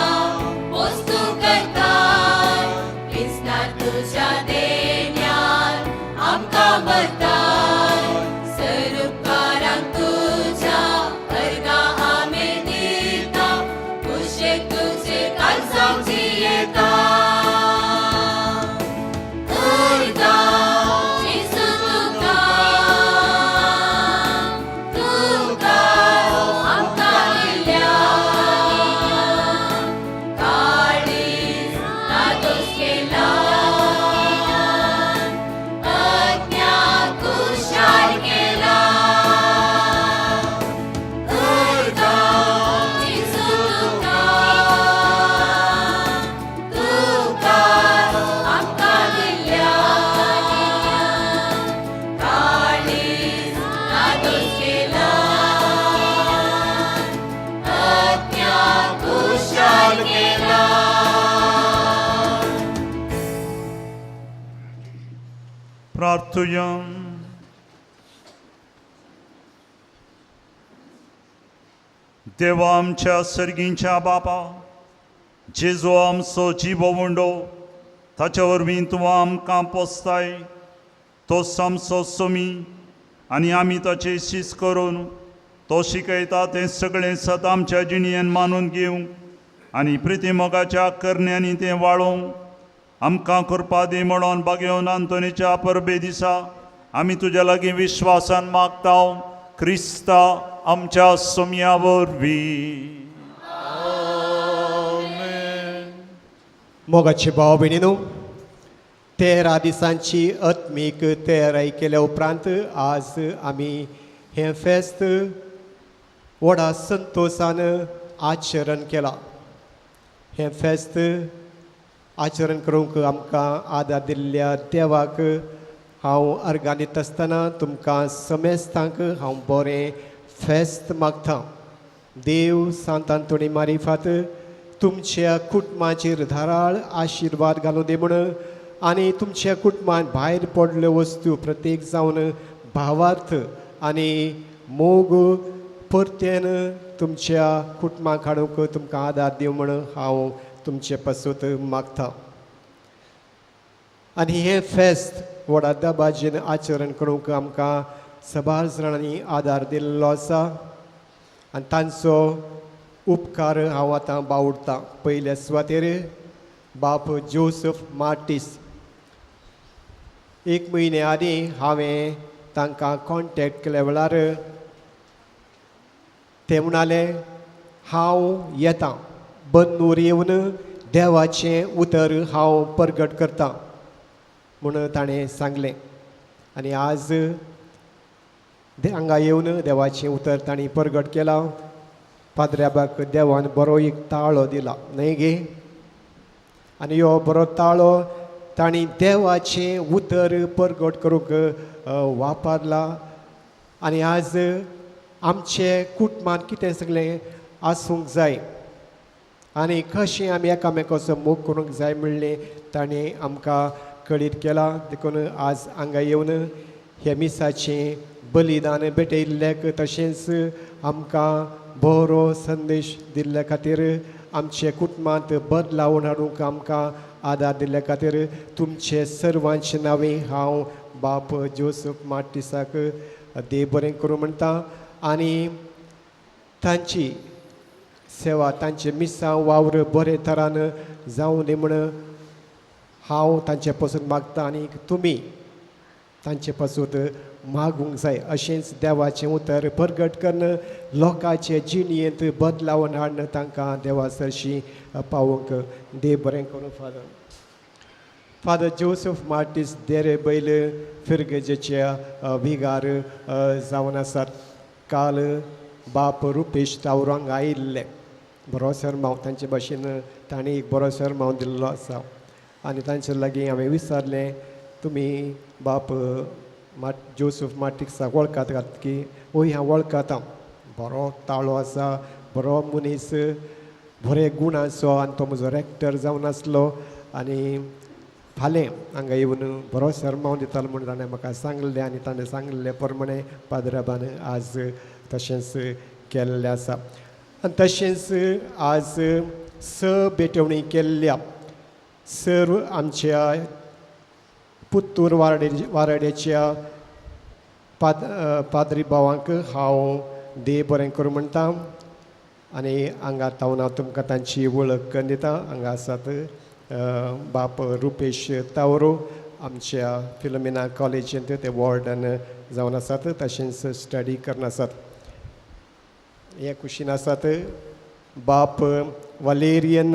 वस्तू करताय, क्रिस्तान तुज्या देण्यान आमकां मरताय, सरुपकारांक तुज्या अर्गां आमी दिता, खुशेक तुजे काळजांक जियेता. अर्गां जेजू तुका, तुका आमकां दिल्या काळीज दादोस केला, आत्म्याक खुशाल केला. अर्गां जेजू तुका, तुका आमकां दिल्या काळीज दादोस केला, आत्म्याक खुशाल केला. प्रार्थुया. देवा आमच्या सर्गींच्या बापा, जेजू आमचो जीव उंडो, ताच्या वरवीं तूं आमकां पोसताय. तो आमचो सोमी आनी आमी ताची शीस करून तो शिकयता तें सगळें सत आमच्या जिणयेन मानून घेवंक आनी प्रिती मोगाच्या करण्यांनी तें वाळोवंक आमकां कृपा दी म्हणून बागेवन आंतोनीच्या परबे दिसा आमी तुज्या लागीं विश्वासान मागता, क्रिस्ता आमच्या सोम्या वरवीं. मोगाचे भाव भयणीनो, 13 दिसांची आत्मीक तयारी केल्या उपरांत आज आमी हें फेस्त व्हडा संतोशान आचरण केलां. हें फेस्त आचरण करूंक आमकां आदार दिल्ल्या देवाक हांव अर्गां दिता आसतना तुमकां समेस्तांक हांव बरें फेस्त मागता. देव सांत आंतोनी मारिफात तुमच्या कुटुंबाचेर धाराळ आशिर्वाद घालूं दी म्हूण आनी तुमच्या कुटुंबान भायर पडल्यो वस्तू प्रत्येक जावन भावार्थ आनी मोग परत्यान तुमच्या कुटुंबाक हाडूंक तुमकां आदार दिवं म्हूण हांव तुमचे पासत मागता. आनी हें फेस्त व्हडा दबाजेन आचरण करूंक आमकां सबार जाणांनी आदार दिल्लो आसा आनी तांचो उपकार हांव आतां बावडतां. पयल्या सुवातेर बाप जोसफ मार्टीस, एक म्हयने आदीं हांवें तांकां कॉन्टेक्ट केल्या वेळार ते म्हणाले हांव येता बन्नूर येवन देवाचें उतर हांव परगट करता म्हूण ताणें सांगलें. आनी आज हांगा येवन देवाचें उतर तांणी परगट केलां. पाद्र्याबाक देवान बरो एक ताळो दिला न्हय गे, आनी ह्यो बरो ताळो तांणी देवाचें उतर परगट करूंक वापरला. आनी आज आमचे कुटुंबान कितें सगळें आसूंक जाय आनी कशें आमी एकामेकाचो मोग करूंक जाय म्हणलें ताणें आमकां कळीत केलां. देखून आज हांगा येवन हे मिसाचें बलिदान भेटयल्ल्याक तशेंच आमकां बरो संदेश दिल्ल्या खातीर आमचे कुटुंबांत बदलावण हाडूंक आमकां आदार दिल्ल्या खातीर तुमचे सर्वांचे नांवे हांव बाप जोसफ मार्टिसाक देव बरें करूं म्हणटा. आनी तांची सेवा तांचे मिसां वावर बरे तरान जावं दी म्हूण हांव तांचे पासून मागता आनी तुमी तांचे पासून मागूंक जाय. अशेंच देवाचें उतर परगट करून लोकांचे जिणेंत बदलावन हाडून तांकां देवा सरशी पावोवंक देव बरें करूं. फादर फादर जोसफ मार्टीस देरे बैल फिरगजेचे विगार जावन आसात. काल बाप रुपेश तावरो हांगा आयिल्ले बरो सरमाव तांचे भाशेन तांणी एक बरो सरमाव दिल्लो आसा. आनी तांचे लागीं हांवें विचारलें तुमी बाप जोसफ मार्टिसाक वळखातात की हय हांव वळखता, बरो ताळो आसा, बरो मनीस, बरे गूण आसो आनी तो म्हजो रेक्टर जावन आसलो आनी फाल्यां हांगा येवन बरो सरमाव दितालो म्हूण ताणें म्हाका सांगलें. आनी ताणें सांगलें प्रमाणें पाद्राबान आज तशेंच केल्लें आसा. आनी तशेंच आज स भेटवणी केल्ल्या सर्व आमच्या पुत्तूर वाराड्याच्या पाद्री भावांक हांव देव बरें करूं म्हणटा. आनी हांगा तावन हांव तुमकां तांची वळख करून दिता. हांगा आसात बाप रुपेश तावरो आमच्या फिलोमिना कॉलेजींत ते वॉर्डन जावन आसात, तशेंच स्टडी करून आसात. हे कुशीन आसात बाप वलेरियन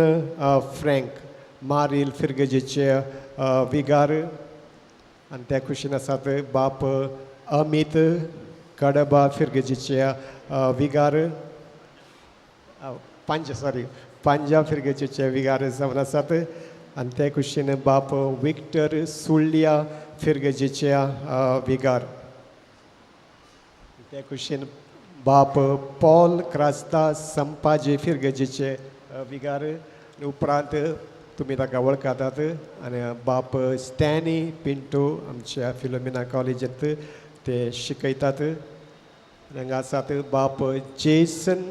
फ्रँक मारील फिरगजेचे विगार, आनी त्या कुशीन आसात बाप अमीत कडबा फिरगजेचे विगार, पांजा सॉरी पांजा फिरगजेचे विगार जावन आसात. आनी ते कुशीन बाप विक्टर सुळ्या फिरगजेचे विगार, ते कुशीन बाप पॉल क्रास्ता संपाजे फिरगजेचे विगार. उपरांत तुमी ताका वळखतात आनी बाप स्टॅनी पिंटो आमच्या फिलोमिना कॉलेजींत ते शिकयतात. हांगा आसात बाप जेसन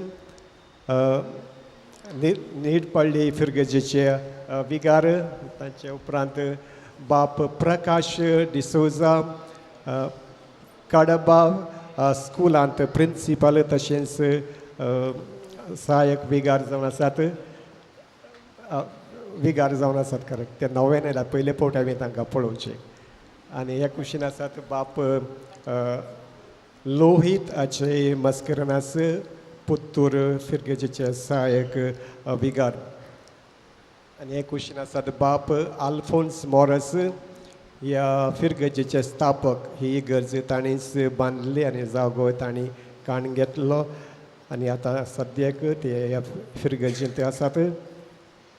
नीटपल्ली फिरगजेचे विगार, तांचे उपरांत बाप प्रकाश डिसोजा कडबा स्कुलांत प्रिंसिपल तशेंच सहायक विगार जावन आसात, विगार जावन आसात करेक्ट ते नव्यान आयला पयले फावट हांवें तांकां पळोवचें. आनी हे कुशीन आसात बाप लोहीत अजय मस्करनास पुत्तूर फिरगेजेचे सहायक विगार. आनी हे कुशीन आसात बाप आल्फोन्स मॉरस ह्या फिरगजेचे स्थापक. ही इगर्ज ताणीच बांदली आनी जागो तांणी काण घेतलो आनी आतां सद्याक ते ह्या फिरगजेंत आसात.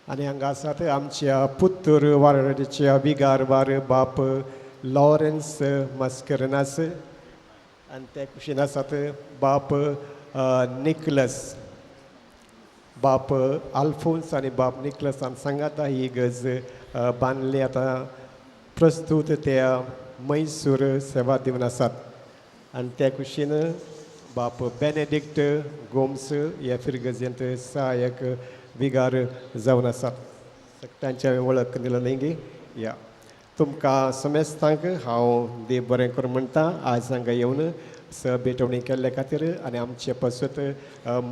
आनी हांगा आसात आमच्या पुत्तूर वाराड्याच्या विगार वार बाप लॉरन्स मस्करनास, आनी ते कुशीन आसात बाप निकलस, बाप आल्फोन्स आनी बाप निकलसान सांगाता ही इगर्ज बांदली. आतां प्रस्तूत त्या मैसूर सेवा दिवन आसात. आनी त्या कुशीन बाप बेनेडिक्ट गोम्स ह्या फिरगजेंत सहायक विगार जावन आसात. तांची हांवें वळख दिलो न्ही गे या तुमकां समेस्तांक हांव देव बरें करूं म्हणटा. आज हांगा येवन स भेटवणी केल्ले खातीर आनी आमचे पासत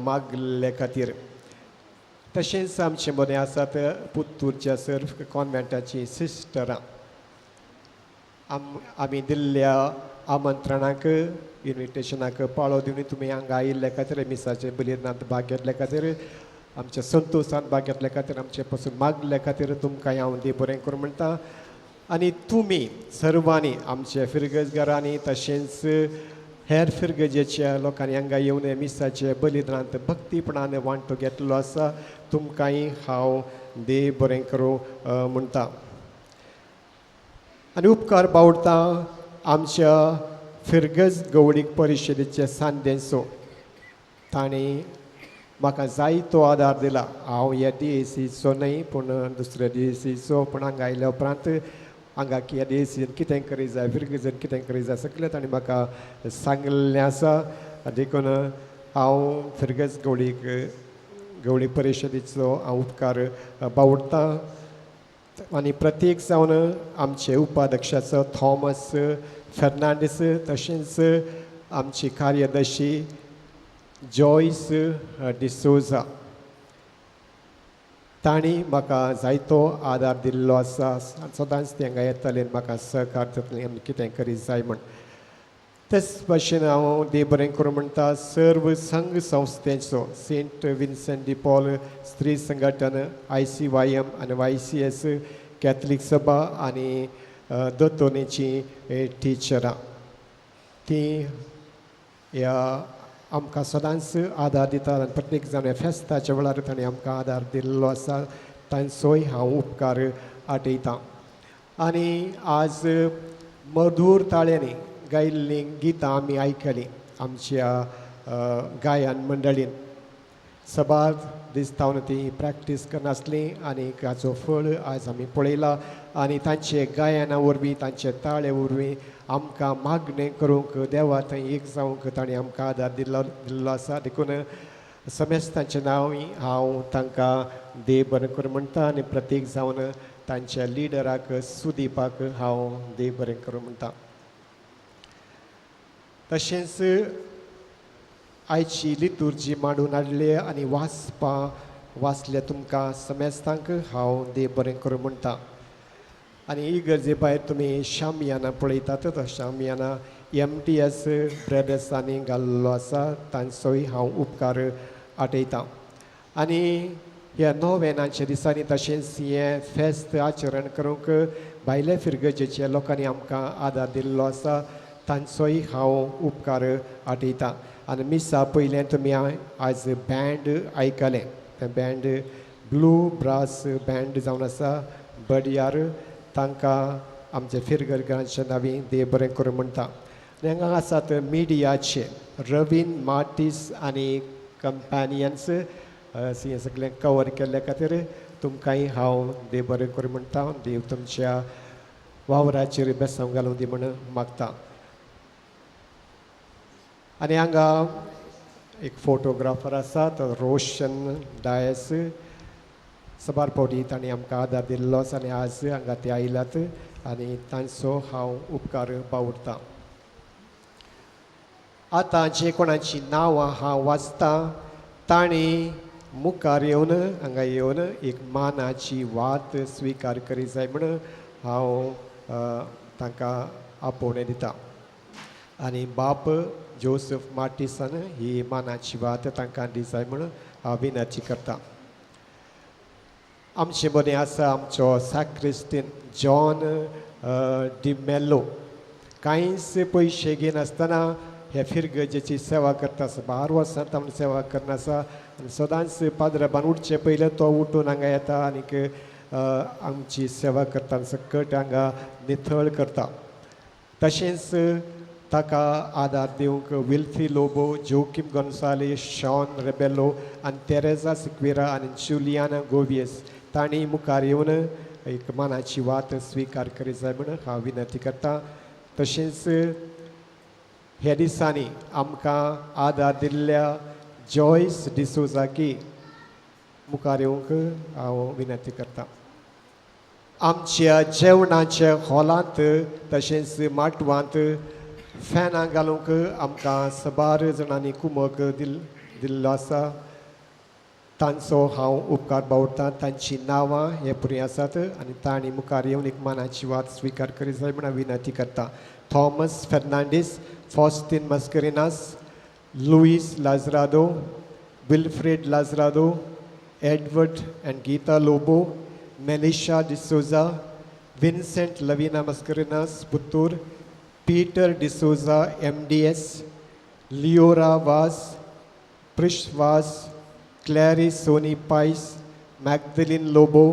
मागल्ले खातीर. तशेंच आमचे मदें आसात पुत्तूरच्या सर्व कॉन्वेंटाची सिस्टरां. आमी दिल्ल्या आमंत्रणाक इन्विटेशनाक पाळो दिवन तुमी हांगा आयिल्ल्या खातीर मिसाचे बलिदानांत भाग घेतल्या खातीर आमच्या संतोशान भाग घेतल्या खातीर आमचे पासून मागल्या खातीर तुमकां हांव देव बरें करूं म्हणटा. आनी तुमी सर्वांनी आमच्या फिरगजगारांनी तशेंच हेर फिरगजेच्या लोकांनी हांगा येवन मिसाचे बलिदानांत भक्तीपणान वांटो घेतलो आसा तुमकांय हांव देव बरें करूं म्हणटा. आनी उपकार बावडटा आमच्या फिरगज गवळीक परिशदेचे सांदेंचो तांणी म्हाका जायतो आदार दिला. हांव ह्या डीएसीचो न्हय पूण दुसऱ्या डीएसीचो पूण हांगा आयल्या उपरांत हांगा ह्या डीएसीन कितें करी जाय फिरगजेन कितें करी जाय सगळें तांणी म्हाका सांगिल्लें आसा. देखून हांव फिरगज गवळी परिशदेचो हांव उपकार बावडटा. आनी प्रत्येक जावन आमचे उपाध्यक्षाचो थॉमस फेर्नांडीस तशेंच आमची कार्यदर्शी जॉयस डिसोजा तांणी म्हाका जायतो आदार दिल्लो आसा. सदांच ते हांगा येताले म्हाका सहकार दितले आमी कितें करीत जाय म्हण. तेच भाशेन हांव देव बरें करूं म्हणटा सर्व संघ संस्थेचो सेंट विन्संट डी पॉल स्त्री संघटन ICYM आनी YCS Catholic सभा आनी दोतोनीची टिचरां ती ह्या आमकां सदांच आदार दितात आनी प्रत्येक जाण फेस्ताच्या वेळार तांणी आमकां आदार दिल्लो आसा तांचोय हांव उपकार आठयतां. आनी आज मधूर ताळ्यांनी गायिल्लीं गितां आमी आयकलीं आमच्या गायन मंडळीन. सबार दीस तावन ती प्रॅक्टीस करनासली आनी हाचो फळ आयज आमी पळयला. आनी तांचे गायना वरवीं तांचे ताळे वरवीं आमकां मागणें करूंक देवा थंय एक जावंक तांणी आमकां आदार दिल्लो आसा. देखून समेस्तांचें नांव हांव तांकां देव बरें करूं म्हणटा आनी प्रत्येक जावन तांच्या लिडराक सुदीपाक हांव देव बरें करूं म्हणटा. तशेंच आयची लितुर्जी मांडून हाडले आनी वाचपां वाचले तुमकां समेस्तांक हांव देव बरें करूं म्हणटा. आनी ही गरजे भायर तुमी शामियाना पळयतात तो शामियाना MTS ब्रदर्सांनी घाल्लो आसा तांचोय हांव उपकार आठयतां. आनी ह्या नोवेनाच्या दिसांनी तशेंच हें फेस्त आचरण करूंक भायले फिरगजेच्या लोकांनी आमकां आदार दिल्लो आसा तांचोय हांव उपकार आठयतां. आनी मिसा पयलें तुमी आयज बँड आयकलें तें बँड ब्लू ब्रास बँड जावन आसा बडयार तांकां आमच्या फिरगर्गांच्या नांवी देव बरें करूं म्हणटा. आनी हांगा आसात मिडियाचे रवीन मार्टीस आनी कंपॅनियन्स हें सगळें कवर केल्ल्या खातीर तुमकांय हांव देव बरें करूं म्हणटा. देव तुमच्या वावराचेर बेसांव घालूं दी म्हण मागता. आनी हांगा एक फोटोग्राफर आसा तो रोशन डायस सबार फावटी तांणी आमकां आदार दिल्लो आसा आनी आज हांगा ते आयल्यात आनी तांचो हांव उपकार बावडटा. आतां जे कोणाचीं नांवां हांव वाचतां तांणी मुखार येवन हांगा येवन एक मानाची वात स्विकार करी जाय म्हण हांव तांकां आपोवणें दितां. आनी बाप जोसेफ मार्टिसान ही मानाची वात तांकां दी जाय म्हण हांव विनंती करता. आमचे मदीं आसा आमचो साक्रिस्तीन जॉन डिमेल्लो कांयच पयशे घेनासतना हे फिरगजेची सेवा करता आसा. 12 वर्सां ताणें सेवा करना आसा आनी सदांच पाद्रबान उठचे पयलें तो उठून हांगा येता आनीक आमची सेवा करता आनी सकट हांगा निथळ करता. तशेंच ताका आदार दिवंक विल्फी लोबो जोकीम गोन्साले शॉन रेबेलो आनी तेरेजा सिक्वेरा आनी जुलियाना गोवियस तांणी मुखार येवन एक मानाची वात स्विकार करी जाय म्हण हांव विनंती करता. तशेंच ह्या दिसांनी आमकां आदार दिल्ल्या जॉयस डिसोजाकी मुखार येवंक हांव विनंती करता. आमच्या जेवणाच्या हॉलांत तशेंच माटवांत फॅनां घालूंक आमकां सबार जाणांनी कुमक दिल्लो आसा. तांचो हांव उपकार बावडटा. तांचीं नांवां हे पुरी आसात आनी तांणी मुखार येवन एक मानाची वात स्विकार करीत जाय म्हूण हांव विनंती करता. Thomas Fernandes, Faustin Mascarenhas, Luis Lazarado, Wilfred Lazarado, Edward and Geeta Lobo, Melisha D'Souza, Vincent Lavina Mascarenhas Puttur, Peter D'Souza MDS, Leora Vaz, Prish Vaz, Clary Sony Pais, Magdalene Lobo,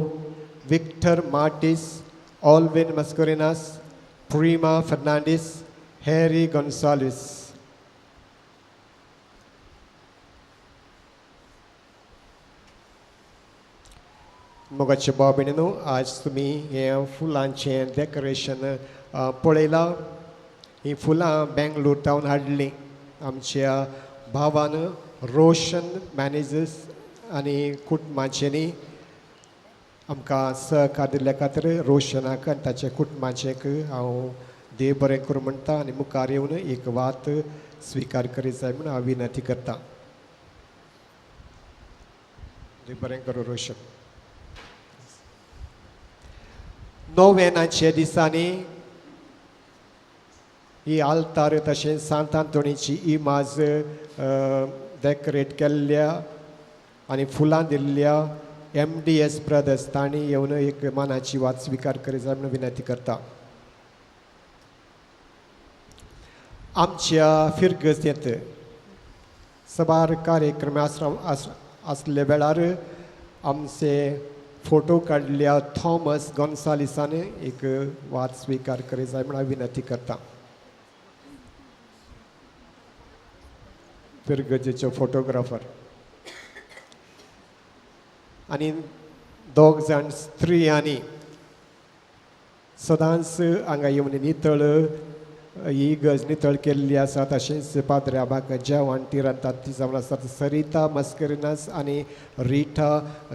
Victor Martis, Alvin Mascarenhas, Prima Fernandes, Harry Gonsalves. मोगाचे भाव भयणीनो, आज तुमी हें फुलांचें डेकोरेशन पळयलां. हीं फुलां बेंगलोर तावन हाडलीं आमच्या भावान रोशन मॅनेजर्स आनी कुटुंबाच्यांनी आमकां सहकार दिल्ल्या खातीर रोशनाक आनी ताच्या कुटुंबाचेक हांव देव बरें करूं म्हणटा आनी मुखार येवन एक वात स्विकार करीत जाय म्हूण हांव विनंती करता. देव बरें करूं रोशन. नोवेनाच्या दिसांनी ही आल्तार तशेंच सांत आंतोनीची इमाज डेकोरेट केल्ल्या आनी फुलां दिल्ल्या MDS brothers तांणी येवन एक मानाची वात स्विकार करीत जाय म्हूण विनंती करता. आमच्या फिरगजेंत सबार कार्यक्रम आसले वेळार आमचे फोटो काडल्या थॉमस गोन्सालिसान एक वात स्विकार करीत जाय म्हूण हांव विनंती करता. फिरगजेचो फोटोग्राफर आनी दोग जाण स्त्रियांनी सदांच हांगा येवन नितळ ही गज नितळ केल्ली आसा. तशेंच पाद्र्याबाक जेवण ती रांदतात ती जावन आसात सरिता मस्करिनास आनी रिटा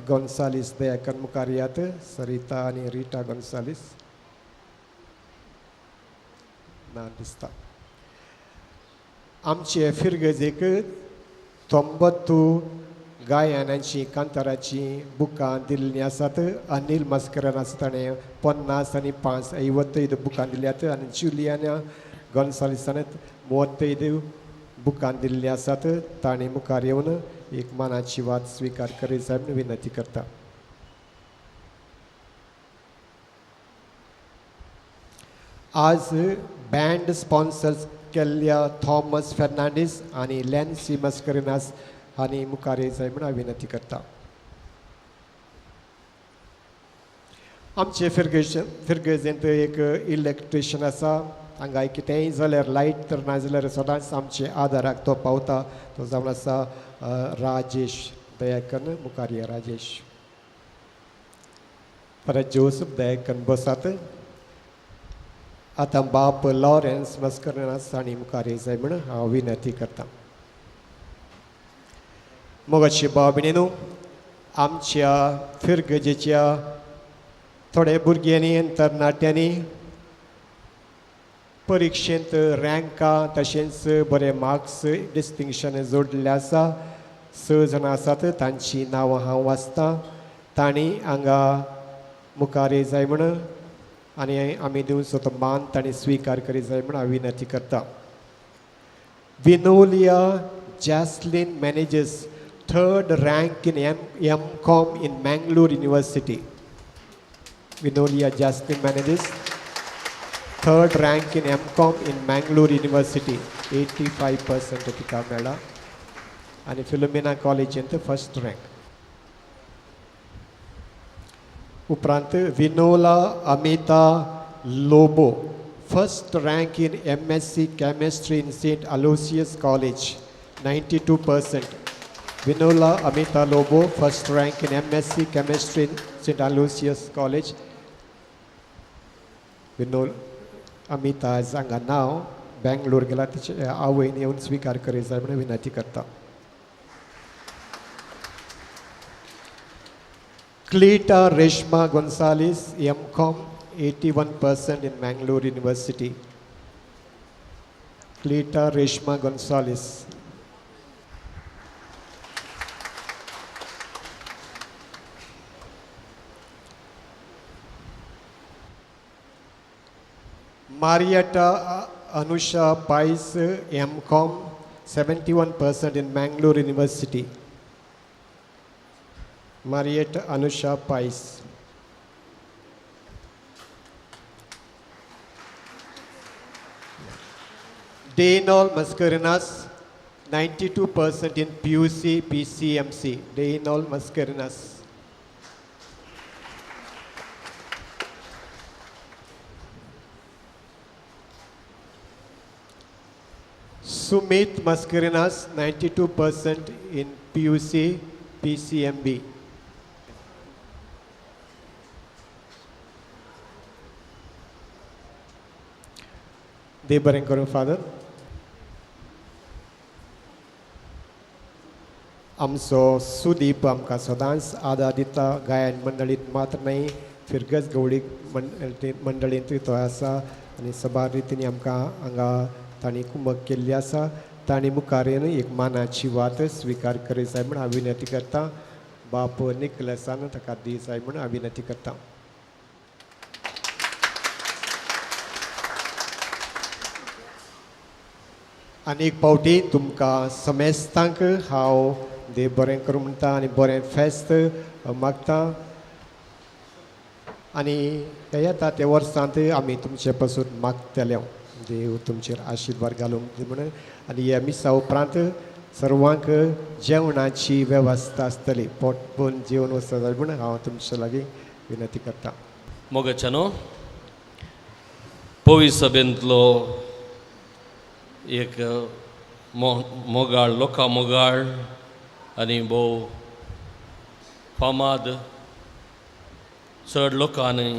गोन्सालीस. दयाकन मुखार यात सरिता आनी रिटा गोन्सालीस ना दिसता. आमचे फिरगजेक 90 गायनांची कांताराची बुकां दिल्लीं आसात. अनील मस्करनास ताणें 50 आनी 5 55 बुकां दिल्यात आनी जुलियाना गोन्सालिसान 35 बुकां दिल्लीं आसात. ताणें मुखार येवन एक मानाची वात स्विकार करीत जाय म्हूण विनंती करता. आज बँड स्पॉन्सर्स केल्ल्या थॉमस फेर्नांडीस आनी लॅन्सी मस्करिनास आनी मुखार जाय म्हूण हांव विनंती करता. आमचे फिरगजेंत एक इलेक्ट्रिशन आसा. हांगा कितेंय जाल्यार लायट तर ना जाल्यार सदांच आमचे आदाराक तो पावता. तो जावन आसा राजेश. दयाकन मुखार या राजेश. परत जोसफ दयाकन बसात. आतां बाप लॉरेन्स मस्करनास आनी मुखार जाय म्हूण हांव विनंती करता. मोगाचे भाव भयणीनो, आमच्या फिरगजेच्या थोडे भुरग्यांनी आनी तरणाट्यांनी परिक्षेंत रँकां तशेंच बरे मार्क्स डिस्टिंक्शन जोडलें आसा. 6 जाणां आसात तांचीं नांवां हांव वाचतां. तांणी हांगा मुखार जाय म्हूण आनी आमी दिवचो तो मान तांणी स्विकार करीत जाय म्हूण हांव विनंती करता. Vinolia Jaslin Menezes, 3rd rank in M.Com in Mangalore University. Vinolia Jaslin Menezes, 3rd rank in M.Com in Mangalore University, 85% तिका मेळ्ळा आनी फिलोमिना कॉलेजींत 1st rank. उपरांत Vinola Amita Lobo, 1st rank in MSc Chemistry in Saint Aloysius College, 92%. Vinola Amita Lobo, 1st rank in MSc Chemistry in Saint Aloysius College. Vinol Amita आज हांगा नांव बेंगलोर गेला तिचे आवयन येवन स्विकार करीत जाय म्हणून विनंती करता. Cleta Reshma Gonsalves, M.Com, 81% in Mangalore University. Cleta Reshma Gonsalves. Marietta Anusha Pais, M Com, 71% in Mangalore University. Marietta Anusha Pais. Daynol Mascarenas, 92% in PUC PCMC. Daynol Mascarenas. Sumit Mascarenas, 92% in PUC PCMB. देव बरें करूं फादर. आमचो सुदीप आमकां सदांच आदार दिता. गायन मंडळींत मात्र न्हय, फिरगज गवळी मंडळींतूय तो आसा आनी सबार रितींनी आमकां हांगा तांणी कुमक केल्ली आसा. तांणी मुखार येवन एक मानाची वात स्विकार करी जाय म्हूण हांव विनंती करतां. बाप निकलसान ताका दी जाय म्हूण हांव विनंती करतां. आनी एक फावटी तुमकां समेस्तांक हांव देव बरें करूं म्हणटा आनी बरें फेस्त मागता. आनी हे येता त्या वर्सांत आमी तुमचे पासून मागतले देव तुमचेर आशिर्वाद घालूंक दी म्हणून. आनी ह्या मिसा उपरांत सर्वांक जेवणाची वेवस्था आसतली, पोट भरून जेवण वचत जाय म्हूण हांव तुमचे लागीं विनंती करता. मोगाच्यानो, पवी सभेंतलो एक मोगाळ, लोकां मोगाळ आनी भोव फामाद, चड लोकांनी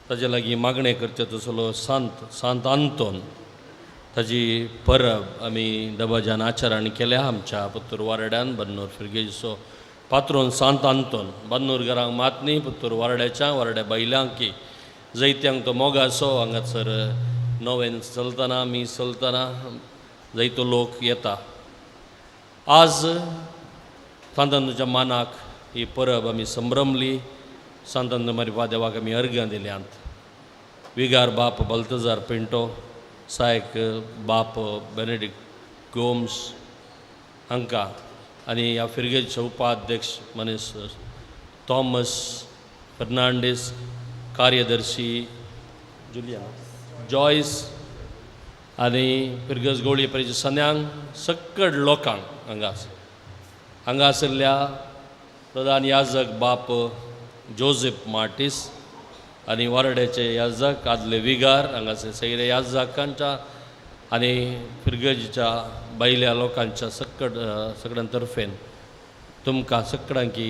ताजे लागीं मागणें करचें तसलो सांत सांत आंतोन ताजी परब आमी दबाज्यान आचरण केल्या आमच्या पुत्तूर वारड्यान. बन्नूर फिरगेजो पात्रोन सांत आंतोन बन्नूर घरांक मात न्ही, पुत्तूर वारड्याच्या वारड्या बैलांकी जैत्यांक तो मोगासो. हांगासर नोवेन चलतना, मीस चलतना जायतो लोक येता. आज सांत आंतोनाच्या मानाक ही परब आमी संभ्रमली. सांत आंतोन मारिफा देवाक आमी अर्घ्यां दिल्यांत. विगार बाप बल्तजार पिंटो, सायक बाप बेनेडिक्ट गोम्स हांकां आनी ह्या फिरगेजचे उपाध्यक्ष मनीस थॉमस फर्नांडीस, कार्यदर्शी जुलिया जॉयस आनी फिरगज गोळी परिचय सन्यांक सक्कड लोकांक हांगा हांगा आशिल्ल्या प्रधान याजक बाप जोझेफ मार्टीस आनी वारड्याचे याजक आदले विगार हांगासर सगळे याजकांच्या आनी फिरगजीच्या भायल्या लोकांच्या सक्कड सगळ्यां तर्फेन तुमकां सगळ्यांकी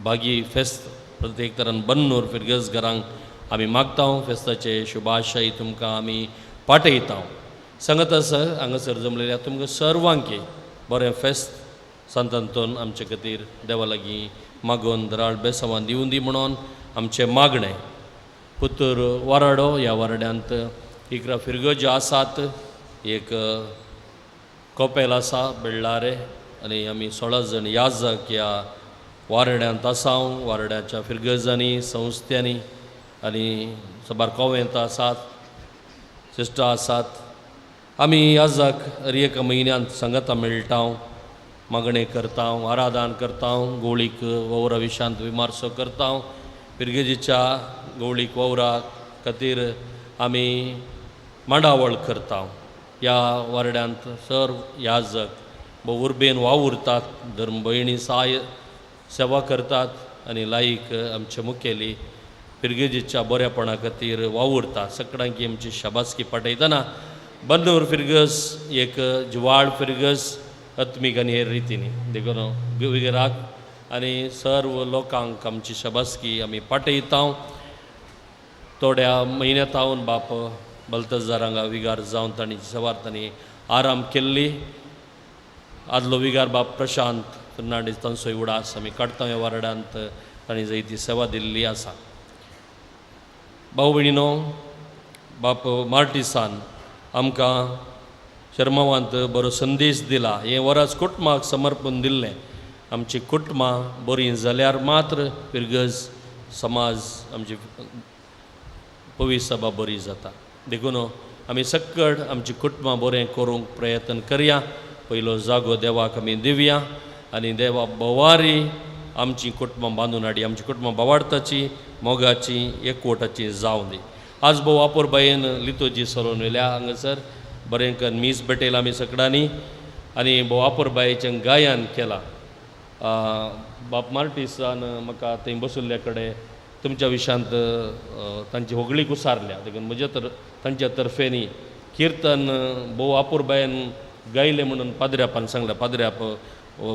भागी फेस्त प्रत्येक तरान बन्नूर फिरगज घरांक आमी मागता. फेस्ताचे शुभाशय तुमकां आमी पाठयता. सांगत आसा हांगासर जमलेल्या तुमकां सर्वांकी बरें फेस्त सांत आंतोन आमचे खातीर देवा लागीं मागोवन दराळ बेसांवान दिवूं दी म्हणून आमचें मागणें. पुतूर वाराडो ह्या वारड्यांत 11 फिरगज्यो आसात, एक कोपेल आसा बेळ्ळारे आनी आमी 16 जाण याजक ह्या वारड्यांत आसा. वारड्याच्या फिरगजांनी, संस्थ्यांनी आनी साबार कोवेंत आसात, सिस्टर आसात. आमी याजक हर एका म्हयन्यांत सांगाता मेळटा, मागणें करता, आराधन करता, गोवळीक वोवरा विशांत विमार्सो करता. पिरगेजीच्या गवळीक वोवरा खातीर आमी मांडावळ करता. ह्या वारड्यांत सर्व याजक भोव उर्बेन वावुरतात, धर्म भयणी साय सेवा करतात आनी लायक आमचे मुखेली फिरगेजीच्या बऱ्यापणा खातीर वावुरतात. सगळ्यांकी आमची शाबासकी पाठयतना बन्नूर फिरगज एक जिवाळ फिरगज आत्मीक आनी हेर रितीनी देखून विगराक आनी सर्व लोकांक आमची शाबासकी आमी पाठयता. थोड्या म्हयन्या तावन बाप बलतजार हांगा विगार जावन तांणी सवार तांणी आराम केल्ली. आदलो विगार बाप प्रशांत फर्नांडीस तांचो उडास आमी काडटा. ह्या वारड्यांत तांणी जायती सेवा दिल्ली आसा. भाव भयणीनो, बाप मार्टिसान आमकां शर्मावांत बरो संदेश दिला. हें वरास कुटुंबाक समर्पण दिल्लें. आमची कुटुंबां बरीं जाल्यार मात्र फिरगज समाज आमची पवी सभा बरी जाता. देखून आमी सक्कड आमची कुटुंबां बरें करूंक प्रयत्न करया. पयलो जागो देवाक आमी दिवया आनी देवा बोवारी आमची कुटुंबां बांदून हाडी. आमची कुटुंबां बावाडताची मोगाची एकवटाची जावं दी. आज भोव आपोरबायेन लितोजी सरोन वयल्या हांगासर बरें करून मीस भेटयला आमी सगळ्यांनी आनी भोव आपोरबायेचें गायन केलां. बाप मार्टिसान म्हाका थंय बशिल्ल्या कडेन तुमच्या विशयांत तांची होगळीक उसारल्या देखून म्हज्या तर तांच्या तर्फेनी किर्तन भोव आपुरबायेन गायलें म्हणून पाद्र्यापान सांगलें. पाद्र्याप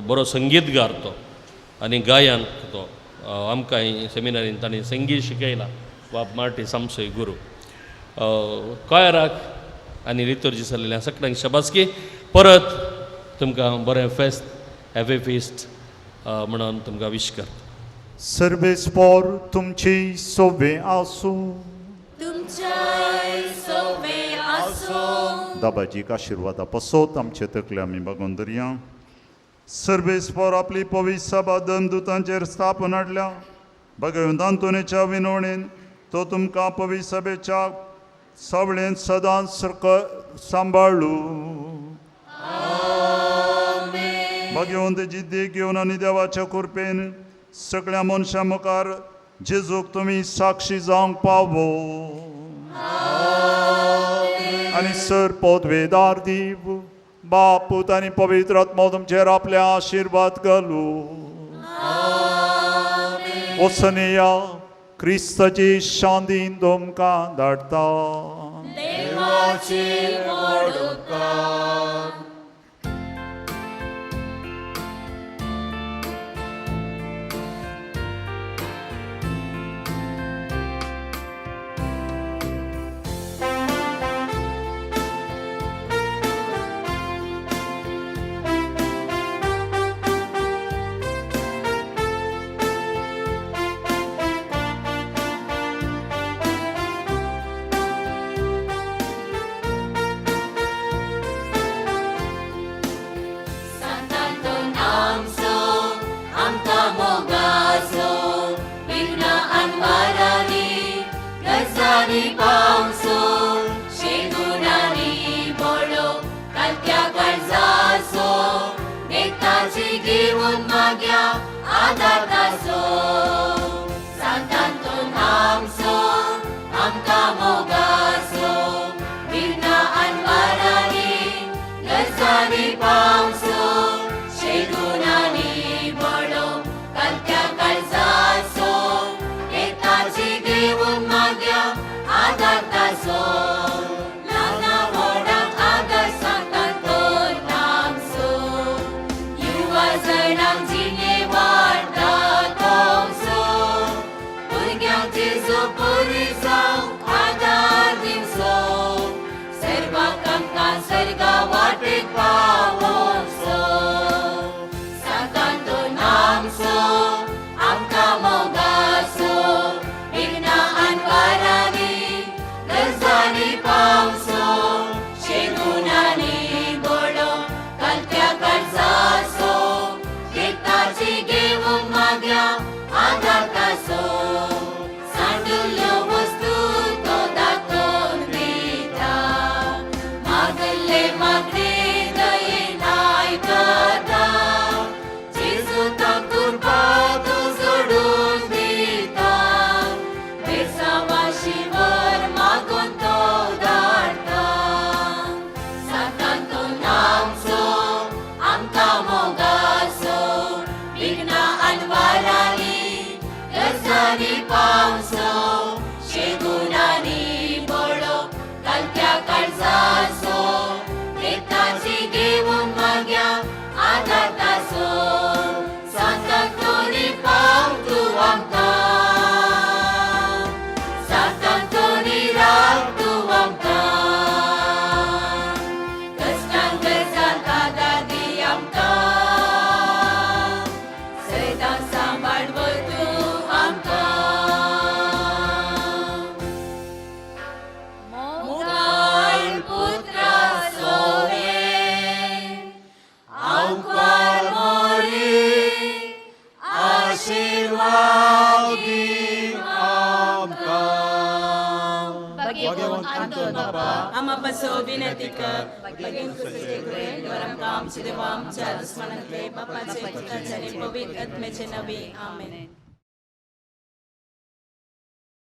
बरो संगीतगार तो आनी गायन तो आमकां सेमिनारीन तांणी संगीत शिकयलां. बाप मार्टीस आमचोय गुरू कॉयराक आनी लितुर्जी चल्लेल्या सगळ्यांक शबासकी. परत तुमकां बरें फेस्त हॅपी फिस्ट म्हणून तुमकां विश करता. सर्वेस्पोर तुमची सोबे आसूं. तुमच्याय सोबे आसूं. दाबाजीक आशिर्वादा पसोत आमचे तकले आमी बागोवन धरया. सर्वेस्पोर आपली पवित्र सभा दंदुतांचेर स्थापन हाडल्या. भगवंत आंतोनीच्या विनवणेन तो तुमकां पवित्र सभेच्या सावळेन सदांच सांबाळू. भगवंत जिद्दी घेवन आनी देवाच्या कृपेन सगळ्या मनशां मुखार जेजूक तुमी साक्षी जावंक पावो आनी सर पदवेदार दीव बाप पूत आनी पवित्र आत्मो तुमचेर आपले आशिर्वाद घालू. वसनिया क्रिस्ताची शांती तुमकां धाडटा. देवाची व्हड उपकार. पासो विनंती कर बेगीन कृपेचे कृपेन आमकां आमचे देवा आमच्या दुस्मनांतले बापाचे पुताचे आनी पवित्र आत्म्याचे नवी आमेन.